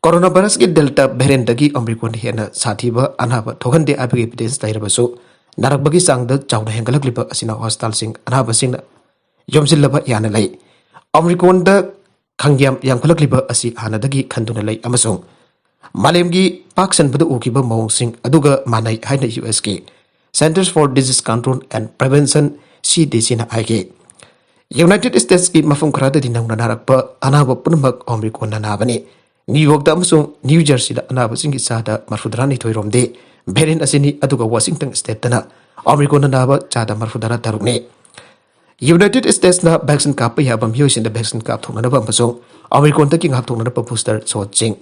ꯀꯣꯔꯣꯅꯥ ꯚꯥꯏꯔꯁꯀꯤ ꯗꯦꯜꯇꯥ ꯚꯦꯔꯤꯌꯟꯗꯒꯤ ꯑꯣꯃꯤꯀ꯭ꯔꯣꯟ ꯍꯦꯟꯅ ꯁꯥꯊꯤꯕ ꯑꯅꯥꯕ ꯊꯣꯛꯍꯟꯗꯦ ꯍꯥꯏꯕꯒꯤ ꯑꯦꯚꯤꯗꯦꯟꯁ ꯂꯩꯔꯕꯁꯨ, ꯅꯥꯔꯛꯄꯒꯤ ꯆꯥꯡꯗ ꯆꯥꯎꯅ ꯍꯦꯟꯒꯠꯂꯛꯂꯤꯕ ꯑꯁꯤꯅ ꯍꯣꯁꯄꯤꯇꯥꯜꯁꯤꯡ ꯑꯅꯥꯕꯁꯤꯡꯅ ꯌꯣꯝꯁꯤꯜꯂꯕ ꯌꯥꯅ ꯂꯩ꯫ ꯑꯣꯃꯤꯀ꯭ꯔꯣꯟꯗ ꯈꯪꯌꯥꯝ ꯌꯥꯝꯈꯠꯂꯛꯂꯤꯕ ꯑꯁꯤ ꯍꯥꯟꯅꯗꯒꯤ ꯈꯟꯗꯨꯅ ꯂꯩ ꯑꯃꯁꯨꯡ ꯃꯥꯂꯦꯝꯒꯤ ꯄꯥꯛ ꯁꯟꯕꯗ ꯎꯈꯤꯕ ꯃꯑꯣꯡꯁꯤꯡ ꯑꯗꯨꯒ ꯃꯥꯟꯅꯩ ꯍꯥꯏꯅ U ꯑꯦꯁꯀꯤ Centers for Disease Control and Prevention, ꯁꯤ ꯗꯤ ꯁꯤꯅ ꯍꯥꯏꯈꯤ꯫ ꯌꯨꯅꯥꯏꯇꯦꯗ ꯁ꯭ꯇꯦꯠꯁꯀꯤ ꯃꯐꯝ ꯈꯔꯗꯗꯤ ꯅꯧꯅ ꯅꯥꯔꯛꯄ ꯑꯅꯥꯕ ꯄꯨꯝꯅꯃꯛ ꯑꯣꯃꯤꯀ꯭ꯔꯣꯟꯅ ꯅꯥꯕꯅꯤ꯫ ꯅ꯭ꯌꯨ ꯌꯣꯔꯛꯇ ꯑꯃꯁꯨꯡ ꯅ꯭ꯌꯨ ꯖꯔꯁꯤꯗ ꯑꯅꯥꯕꯁꯤꯡꯒꯤ ꯆꯥꯗ ꯃꯔꯐꯨꯇꯔꯥꯅꯤꯊꯣꯏ ꯔꯣꯝꯗꯤ ꯚꯦꯔꯤꯌꯟ ꯑꯁꯤꯅꯤ, ꯑꯗꯨꯒ ꯋꯥꯁꯤꯡꯇꯟ ꯁ꯭ꯇꯦꯠꯇꯅ ꯑꯣꯃꯤꯀ꯭ꯔꯣꯟꯅ ꯅꯥꯕ ꯆꯥꯗ ꯃꯔꯐꯨꯇꯔꯥ ꯇꯔꯨꯛꯅꯤ꯫ ꯌꯨꯅꯥꯏꯇꯦꯗ ꯁ꯭ꯇꯦꯠꯁꯅ ꯚꯦꯛꯁꯤꯟ ꯀꯥꯞꯄ ꯌꯥꯕ ꯃꯤꯑꯣꯏꯁꯤꯡꯗ ꯚꯦꯛꯁꯤꯟ ꯀꯥꯞꯊꯣꯛꯅꯅꯕ ꯑꯃꯁꯨꯡ ꯑꯣꯃꯤꯀ꯭ꯔꯣꯟꯗꯒꯤ ꯉꯥꯛꯊꯣꯛꯅꯅꯕ ꯕꯨꯁꯇꯔ ꯁꯣꯠꯁꯤꯡ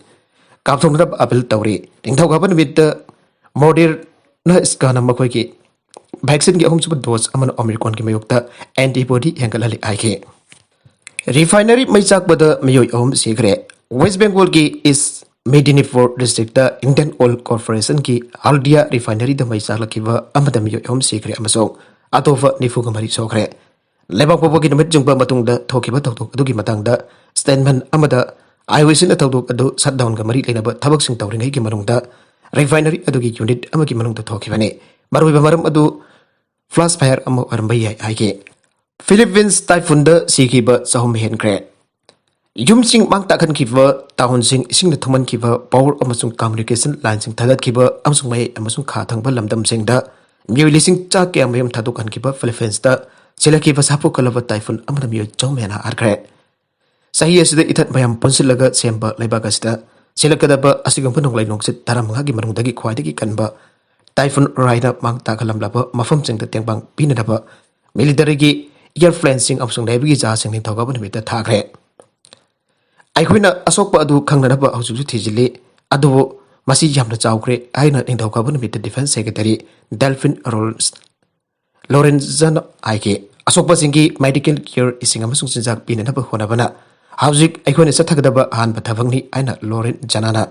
ꯀꯥꯞꯊꯣꯛꯅꯅꯕ ꯑꯄꯤꯜ ꯇꯧꯔꯤ꯫ ꯅꯤꯡꯊꯧꯀꯥꯕ ꯅꯨꯃꯤꯠꯇ ꯃꯣꯗꯦꯔꯅ ꯁ꯭ꯀꯥꯅ ꯃꯈꯣꯏꯒꯤ ꯚꯦꯛꯁꯤꯟꯒꯤ ꯑꯍꯨꯝꯁꯨꯕ ꯗꯣꯁ ꯑꯃꯅ ꯑꯣꯃꯤꯀ꯭ꯔꯣꯟꯒꯤ ꯃꯥꯌꯣꯛꯇ ꯑꯦꯟꯇꯤꯕꯣꯗꯤ ꯍꯦꯟꯒꯠꯍꯜꯂꯤ ꯍꯥꯏꯈꯤ꯫ ꯔꯤꯐꯥꯏꯅꯔꯤ ꯃꯩ ꯆꯥꯛꯄꯗ ꯃꯤꯑꯣꯏ ꯑꯍꯨꯝ ꯁꯤꯈ꯭ꯔꯦ꯫ ꯋꯦꯁ ꯕꯦꯡꯒꯣꯜꯒꯤ ꯏꯁ ꯃꯦꯗꯤꯅꯤꯄꯨꯔ ꯗꯤꯁꯇ꯭ꯔꯤꯛꯇ ꯏꯟꯗꯤꯌꯟ ꯑꯣꯏꯜ ꯀꯣꯔꯄꯣꯔꯦꯁꯟꯒꯤ ꯍꯥꯜꯗꯤꯌꯥ ꯔꯤꯐꯥꯏꯅꯔꯤꯗ ꯃꯩ ꯆꯥꯛꯂꯛꯈꯤꯕ ꯑꯃꯗ ꯃꯤꯑꯣꯏ ꯑꯍꯨꯝ ꯁꯤꯈ꯭ꯔꯦ ꯑꯃꯁꯨꯡ ꯑꯇꯣꯞꯄ ꯅꯤꯐꯨꯒ ꯃꯔꯤ ꯁꯣꯛꯈ꯭ꯔꯦ꯫ ꯂꯩꯕꯥꯛ ꯄꯣꯛꯄꯒꯤ ꯅꯨꯃꯤꯠ ꯆꯨꯡꯕ ꯃꯇꯨꯡꯗ ꯊꯣꯛꯈꯤꯕ ꯊꯧꯗꯣꯛ ꯑꯗꯨꯒꯤ ꯃꯇꯥꯡꯗ ꯁ꯭ꯇꯦꯠꯃꯦꯟ ꯑꯃꯗ ꯑꯥꯏ ꯑꯣ ꯁꯤꯅ ꯊꯧꯗꯣꯛ ꯑꯗꯨ ꯁꯠꯗꯥꯎꯟꯒ ꯃꯔꯤ ꯂꯩꯅꯕ ꯊꯕꯛꯁꯤꯡ ꯇꯧꯔꯤꯉꯩꯒꯤ ꯃꯅꯨꯡꯗ ꯔꯤꯐꯥꯏꯅꯔꯤ ꯑꯗꯨꯒꯤ ꯌꯨꯅꯤꯠ ꯑꯃꯒꯤ ꯃꯅꯨꯡꯗ ꯊꯣꯛꯈꯤꯕꯅꯤ꯫ ꯃꯔꯨꯑꯣꯏꯕ ꯃꯔꯝ ꯑꯗꯨ ꯐ꯭ꯂꯥꯁ ꯐꯥꯌꯔ ꯑꯃ ꯑꯣꯏꯔꯝꯕ ꯌꯥꯏ ꯍꯥꯏꯈꯤ꯫ ꯐꯤꯂꯤꯄꯤꯟꯁ ꯇꯥꯏꯐꯨꯟꯗ ꯁꯤꯈꯤꯕ ꯆꯍꯨꯝ ꯍꯦꯟꯈ꯭ꯔꯦ꯫ ꯌꯨꯝꯁꯤꯡ ꯃꯥꯡ ꯇꯥꯛꯍꯟꯈꯤꯕ, ꯇꯥꯎꯟꯁꯤꯡ ꯏꯁꯤꯡꯅ ꯊꯨꯝꯍꯟꯈꯤꯕ, ꯄꯥꯋꯔ ꯑꯃꯁꯨꯡ ꯀꯝꯃ꯭ꯌꯨꯅꯤꯀꯦꯁꯟ ꯂꯥꯏꯟꯁꯤꯡ ꯊꯥꯗꯠꯈꯤꯕ ꯑꯃꯁꯨꯡ ꯃꯌꯥꯏ ꯑꯃꯁꯨꯡ ꯈꯥ ꯊꯪꯕ ꯂꯝꯗꯝꯁꯤꯡꯗ ꯃꯤꯑꯣꯏ ꯂꯤꯁꯤꯡ ꯆꯥ ꯀꯌꯥ ꯃꯌꯨꯝ ꯊꯥꯗꯣꯛꯍꯟꯈꯤꯕ ꯐꯤꯂꯤꯄꯤꯟꯁꯇ ꯁꯤꯜꯂꯛꯈꯤꯕ ꯁꯥꯐꯨ ꯀꯜꯂꯕ ꯇꯥꯏꯐꯨꯟ ꯑꯃꯅ ꯃꯤꯑꯣꯏ ꯆꯍꯨꯝ ꯍꯦꯟꯅ ꯍꯥꯠꯈ꯭ꯔꯦ꯫ ꯆꯍꯤ ꯑꯁꯤꯗ ꯏꯊꯠ ꯃꯌꯥꯝ ꯄꯨꯟꯁꯤꯜꯂꯒ ꯁꯦꯝꯕ ꯂꯩꯕꯥꯛ ꯑꯁꯤꯗ ꯁꯤꯜꯂꯛꯀꯗꯕ ꯑꯁꯤꯒꯨꯝꯕ ꯅꯣꯡꯂꯩ ꯅꯨꯡꯁꯤꯠ ꯇꯔꯥꯃꯉꯥꯒꯤ ꯃꯅꯨꯡꯗꯒꯤ ꯈ꯭ꯋꯥꯏꯗꯒꯤ ꯀꯟꯕ ꯇꯥꯏꯐꯨꯟ ꯔꯥꯏꯅ ꯃꯥꯡ ꯇꯥꯛꯍꯜꯂꯝꯂꯕ ꯃꯐꯝꯁꯤꯡꯗ ꯇꯦꯡꯕꯥꯡ ꯄꯤꯅꯅꯕ ꯃꯤꯂꯤꯇꯔꯤꯒꯤ, ꯏꯌꯔ ꯄ꯭ꯂꯦꯟꯁꯤꯡ ꯑꯃꯁꯨꯡ ꯅꯦꯚꯤꯒꯤ ꯖꯍꯥꯖꯁꯤꯡ ꯅꯤꯡꯊꯧꯀꯥꯕ ꯅꯨꯃꯤꯠꯇ ꯊꯥꯈ꯭ꯔꯦ꯫ ꯑꯩꯈꯣꯏꯅ ꯑꯁꯣꯛꯄ ꯑꯗꯨ ꯈꯪꯅꯅꯕ ꯍꯧꯖꯤꯛꯁꯨ ꯊꯤꯖꯤꯜꯂꯤ, ꯑꯗꯨꯕꯨ ꯃꯁꯤ ꯌꯥꯝꯅ ꯆꯥꯎꯈ꯭ꯔꯦ ꯍꯥꯏꯅ ꯅꯤꯡꯊꯧꯀꯥꯕ ꯅꯨꯃꯤꯠꯇ ꯗꯤꯐꯦꯟꯁ ꯁꯦꯀ꯭ꯔꯦꯇꯔꯤ ꯗꯦꯜꯐꯤꯟ ꯔꯣꯜꯁ ꯂꯣꯔꯦꯟꯖꯅ ꯍꯥꯏꯈꯤ꯫ ꯑꯁꯣꯛꯄꯁꯤꯡꯒꯤ ꯃꯦꯗꯤꯀꯦꯜ ꯀꯤꯌꯔ, ꯏꯁꯤꯡ ꯑꯃꯁꯨꯡ ꯆꯤꯟꯖꯥꯛ ꯄꯤꯅꯅꯕ ꯍꯣꯠꯅꯕꯅ ꯍꯧꯖꯤꯛ ꯑꯩꯈꯣꯏꯅ ꯆꯠꯊꯒꯗꯕ ꯑꯍꯥꯟꯕ ꯊꯕꯛꯅꯤ ꯍꯥꯏꯅ ꯂꯣꯔꯦꯟꯖꯅꯥꯅ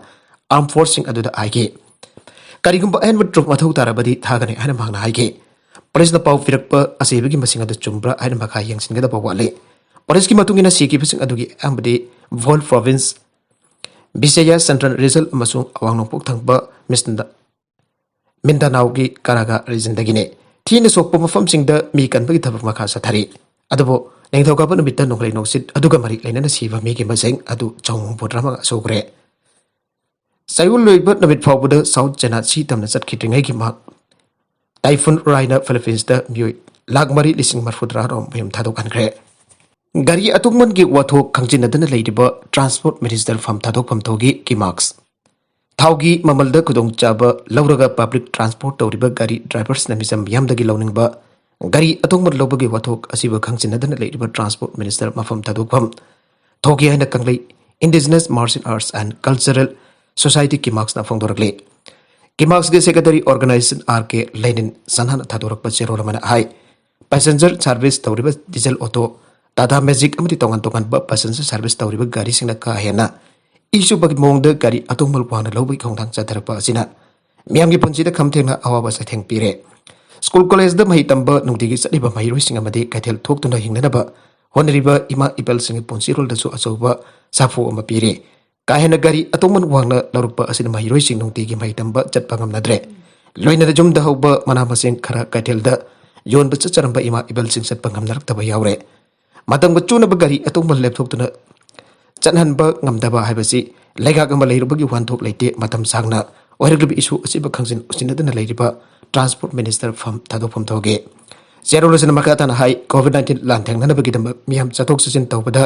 ꯑꯥꯔꯝ ꯐꯣꯔꯁꯁꯤꯡ ꯑꯗꯨꯗ ꯍꯥꯏꯈꯤ꯫ ꯀꯔꯤꯒꯨꯝꯕ ꯑꯍꯦꯟꯕ ꯇ꯭ꯔꯨꯞ ꯃꯊꯧ ꯇꯥꯔꯕꯗꯤ ꯊꯥꯒꯅꯤ ꯍꯥꯏꯅ ꯃꯍꯥꯛꯅ ꯍꯥꯏꯈꯤ꯫ ꯄꯨꯂꯤꯁꯅ ꯄꯥꯎ ꯄꯤꯔꯛꯄ ꯑꯁꯤꯕꯒꯤ ꯃꯁꯤꯡ ꯑꯗꯨ ꯆꯨꯝꯕ꯭ꯔꯥ ꯍꯥꯏꯅ ꯃꯈꯥ ꯌꯦꯡꯁꯤꯟꯒꯗꯕ ꯋꯥꯠꯂꯤ꯫ ꯄꯨꯂꯤꯁꯀꯤ ꯃꯇꯨꯡ ꯏꯟꯅ ꯁꯤꯈꯤꯕꯁꯤꯡ ꯑꯗꯨꯒꯤ ꯑꯌꯥꯝꯕꯗꯤ ꯚꯣꯜ ꯄ꯭ꯔꯣꯚꯤꯟꯁ, ꯕꯤꯖꯌ ꯁꯦꯟꯇ꯭ꯔꯦꯜ ꯔꯤꯖꯜ ꯑꯃꯁꯨꯡ ꯑꯋꯥꯡ ꯅꯣꯡꯄꯣꯛ ꯊꯪꯕ ꯃꯤꯁꯅ-, ꯃꯤꯟꯗꯥꯅꯥꯎꯒꯤ ꯀꯥꯔꯥꯒꯥ ꯔꯤꯖꯟꯗꯒꯤꯅꯤ꯫ ꯊꯤꯅ ꯁꯣꯛꯄ ꯃꯐꯝꯁꯤꯡꯗ ꯃꯤ ꯀꯟꯕꯒꯤ ꯊꯕꯛ ꯃꯈꯥ ꯆꯠꯊꯔꯤ꯫ ꯑꯗꯨꯕꯨ ꯅꯤꯡꯊꯧꯀꯥꯕ ꯅꯨꯃꯤꯠꯇ ꯅꯣꯡꯂꯩ ꯅꯨꯡꯁꯤꯠ ꯑꯗꯨꯒ ꯃꯔꯤ ꯂꯩꯅꯅ ꯁꯤꯕ ꯃꯤꯒꯤ ꯃꯁꯤꯡ ꯑꯗꯨ ꯆꯍꯨꯝ ꯍꯨꯝꯐꯨꯇꯔꯥ ꯃꯉꯥ ꯁꯨꯈ꯭ꯔꯦ꯫ ꯆꯌꯣꯜ ꯂꯣꯏꯕ ꯅꯨꯃꯤꯠ ꯐꯥꯎꯕꯗ ꯁꯥꯎꯠ ꯆꯥꯏꯅꯥ ꯁꯤ ꯇꯝꯅ ꯆꯠꯈꯤꯗ꯭ꯔꯤꯉꯩꯒꯤ ꯃꯍꯥꯛ ꯇꯥꯏꯐꯨꯟ ꯔꯥꯏꯅ ꯐꯤꯂꯤꯄꯤꯟꯁꯇ ꯃꯤꯑꯣꯏ ꯂꯥꯈ ꯃꯔꯤ ꯂꯤꯁꯤꯡ ꯃꯔꯤꯐꯨꯇꯔꯥ ꯔꯣꯝ ꯃꯌꯨꯝ ꯊꯥꯗꯣꯛꯍꯟꯈ꯭ꯔꯦ꯫ ꯒꯥꯔꯤ ꯑꯇꯣꯡꯃꯟꯒꯤ ꯋꯥꯊꯣꯛ ꯈꯪꯖꯤꯟꯅꯗꯅ ꯂꯩꯔꯤꯕ ꯇ꯭ꯔꯥꯟꯁꯄꯣꯔꯠ ꯃꯤꯅꯤꯁꯇꯔ ꯐꯝ ꯊꯥꯗꯣꯛꯐꯝ ꯊꯣꯛꯈꯤ ꯀꯤꯃꯥꯛꯁ꯫ ꯊꯥꯎꯒꯤ ꯃꯃꯜꯗ ꯈꯨꯗꯣꯡꯆꯥꯕ ꯂꯧꯔꯒ ꯄꯕ꯭ꯂꯤꯛ ꯇ꯭ꯔꯥꯟꯁꯄꯣꯔꯠ ꯇꯧꯔꯤꯕ ꯒꯥꯔꯤ ꯗ꯭ꯔꯥꯏꯚꯔꯁꯅ ꯃꯤꯆꯝ ꯃꯤꯌꯥꯝꯗꯒꯤ ꯂꯧꯅꯤꯡꯕ ꯒꯥꯔꯤ ꯑꯇꯣꯡꯕ ꯂꯧꯕꯒꯤ ꯋꯥꯊꯣꯛ ꯑꯁꯤꯕꯨ ꯈꯪꯖꯤꯟꯅꯗꯅ ꯂꯩꯔꯤꯕ ꯇ꯭ꯔꯥꯟꯁꯄꯣꯔꯠ ꯃꯤꯅꯤꯁꯇꯔ ꯃꯐꯝ ꯊꯥꯗꯣꯛꯐꯝ ꯊꯣꯛꯈꯤ ꯍꯥꯏꯅ ꯀꯪꯂꯩ indigenous martial arts and cultural society ꯀꯤꯃꯥꯛꯁꯅ ꯐꯣꯡꯗꯣꯔꯛꯂꯤ꯫ ꯀꯤꯃꯥꯛꯁꯀꯤ secretary organization R K Lenin ꯁꯟꯍꯥꯅ ꯊꯥꯗꯣꯔꯛꯄ ꯆꯦꯔꯣꯜ ꯑꯃꯅ ꯍꯥꯏ, ꯄꯦꯁꯦꯟꯖꯔ ꯁꯥꯔꯚꯤꯁ ꯇꯧꯔꯤꯕ ꯗꯤꯖꯜ ꯑꯣꯇꯣ, ꯇꯥꯇꯥ ꯃꯦꯖꯤꯛ ꯑꯃꯗꯤ ꯇꯣꯉꯥꯟ ꯇꯣꯉꯥꯟꯕ ꯄꯦꯁꯦꯟꯖꯔ ꯁꯥꯔꯚꯤꯁ ꯇꯧꯔꯤꯕ ꯒꯥꯔꯤꯁꯤꯡꯅ ꯀꯥ ꯍꯦꯟꯅ ꯏꯁꯨꯕꯒꯤ ꯃꯑꯣꯡꯗ ꯒꯥꯔꯤ ꯑꯇꯣꯡꯕ ꯋꯥꯡꯅ ꯂꯧꯕꯒꯤ ꯈꯣꯡꯊꯥꯡ ꯆꯠꯊꯔꯛꯄ ꯑꯁꯤꯅ ꯃꯤꯌꯥꯝꯒꯤ ꯄꯨꯟꯁꯤꯗ ꯈꯝ ꯊꯦꯡꯅ ꯑꯋꯥꯕ ꯆꯩꯊꯦꯡ ꯄꯤꯔꯦ꯫ ꯁ꯭ꯀꯨꯜ ꯀꯣꯂꯦꯖꯇ ꯃꯍꯩ ꯇꯝꯕ ꯅꯨꯡꯇꯤꯒꯤ ꯆꯠꯂꯤꯕ ꯃꯍꯩꯔꯣꯏꯁꯤꯡ ꯑꯃꯗꯤ ꯀꯩꯊꯦꯜ ꯊꯣꯛꯇꯨꯅ ꯍꯤꯡꯅꯅꯕ ꯍꯣꯠꯅꯔꯤꯕ ꯏꯃꯥ ꯏꯕꯦꯜꯁꯤꯡꯒꯤ ꯄꯨꯟꯁꯤꯔꯣꯜꯗꯁꯨ ꯑꯆꯧꯕ ꯁꯥꯐꯨ ꯑꯃ ꯄꯤꯔꯦ꯫ ꯀꯥ ꯍꯦꯟꯅ ꯒꯥꯔꯤ ꯑꯇꯣꯡꯃꯟ ꯋꯥꯡꯅ ꯂꯧꯔꯛꯄ ꯑꯁꯤꯅ ꯃꯍꯩꯔꯣꯏꯁꯤꯡ ꯅꯨꯡꯇꯤꯒꯤ ꯃꯍꯩ ꯇꯝꯕ ꯆꯠꯄ ꯉꯝꯅꯗ꯭ꯔꯦ꯫ ꯂꯣꯏꯅꯅ ꯌꯨꯝꯗ ꯍꯧꯕ ꯃꯅꯥ ꯃꯁꯤꯡ ꯈꯔ ꯀꯩꯊꯦꯜꯗ ꯌꯣꯟꯕ ꯆꯠꯆꯔꯝꯕ ꯏꯃꯥ ꯏꯕꯦꯜꯁꯤꯡ ꯆꯠꯄ ꯉꯝꯅꯔꯛꯇꯕ ꯌꯥꯎꯔꯦ꯫ ꯃꯇꯝꯒ ꯆꯨꯅꯕ ꯒꯥꯔꯤ ꯑꯇꯣꯡꯕ ꯂꯦꯞꯊꯣꯛꯇꯨꯅ ꯆꯠꯍꯟꯕ ꯉꯝꯗꯕ ꯍꯥꯏꯕꯁꯤ ꯂꯩꯉꯥꯛ ꯑꯃ ꯂꯩꯔꯨꯕꯒꯤ ꯋꯥꯍꯟꯊꯣꯛ ꯂꯩꯇꯦ꯫ ꯃꯇꯝ ꯁꯥꯡꯅ ꯑꯣꯏꯔꯛꯂꯤꯕ ꯏꯁꯨ ꯑꯁꯤꯕꯨ ꯈꯪꯖꯤꯟ ꯎꯁꯤꯟꯅꯗꯅ ꯂꯩꯔꯤꯕ ꯇ꯭ꯔꯥꯟꯁꯄꯣꯔꯠ ꯃꯤꯅꯤꯁꯇꯔ ꯐꯝ ꯊꯥꯗꯣꯛꯐꯝ ꯊꯣꯛꯈꯤ꯫ ꯆꯦꯔꯣꯜ ꯑꯁꯤꯅ ꯃꯈꯥ ꯇꯥꯅ ꯍꯥꯏ, ꯀꯣꯚꯤꯗ ꯅꯥꯏꯟꯇꯤꯟ ꯂꯥꯟꯊꯦꯡꯅꯅꯕꯒꯤꯗꯃꯛ ꯃꯤꯌꯥꯝ ꯆꯠꯊꯣꯛ ꯆꯠꯁꯤꯟ ꯇꯧꯕꯗ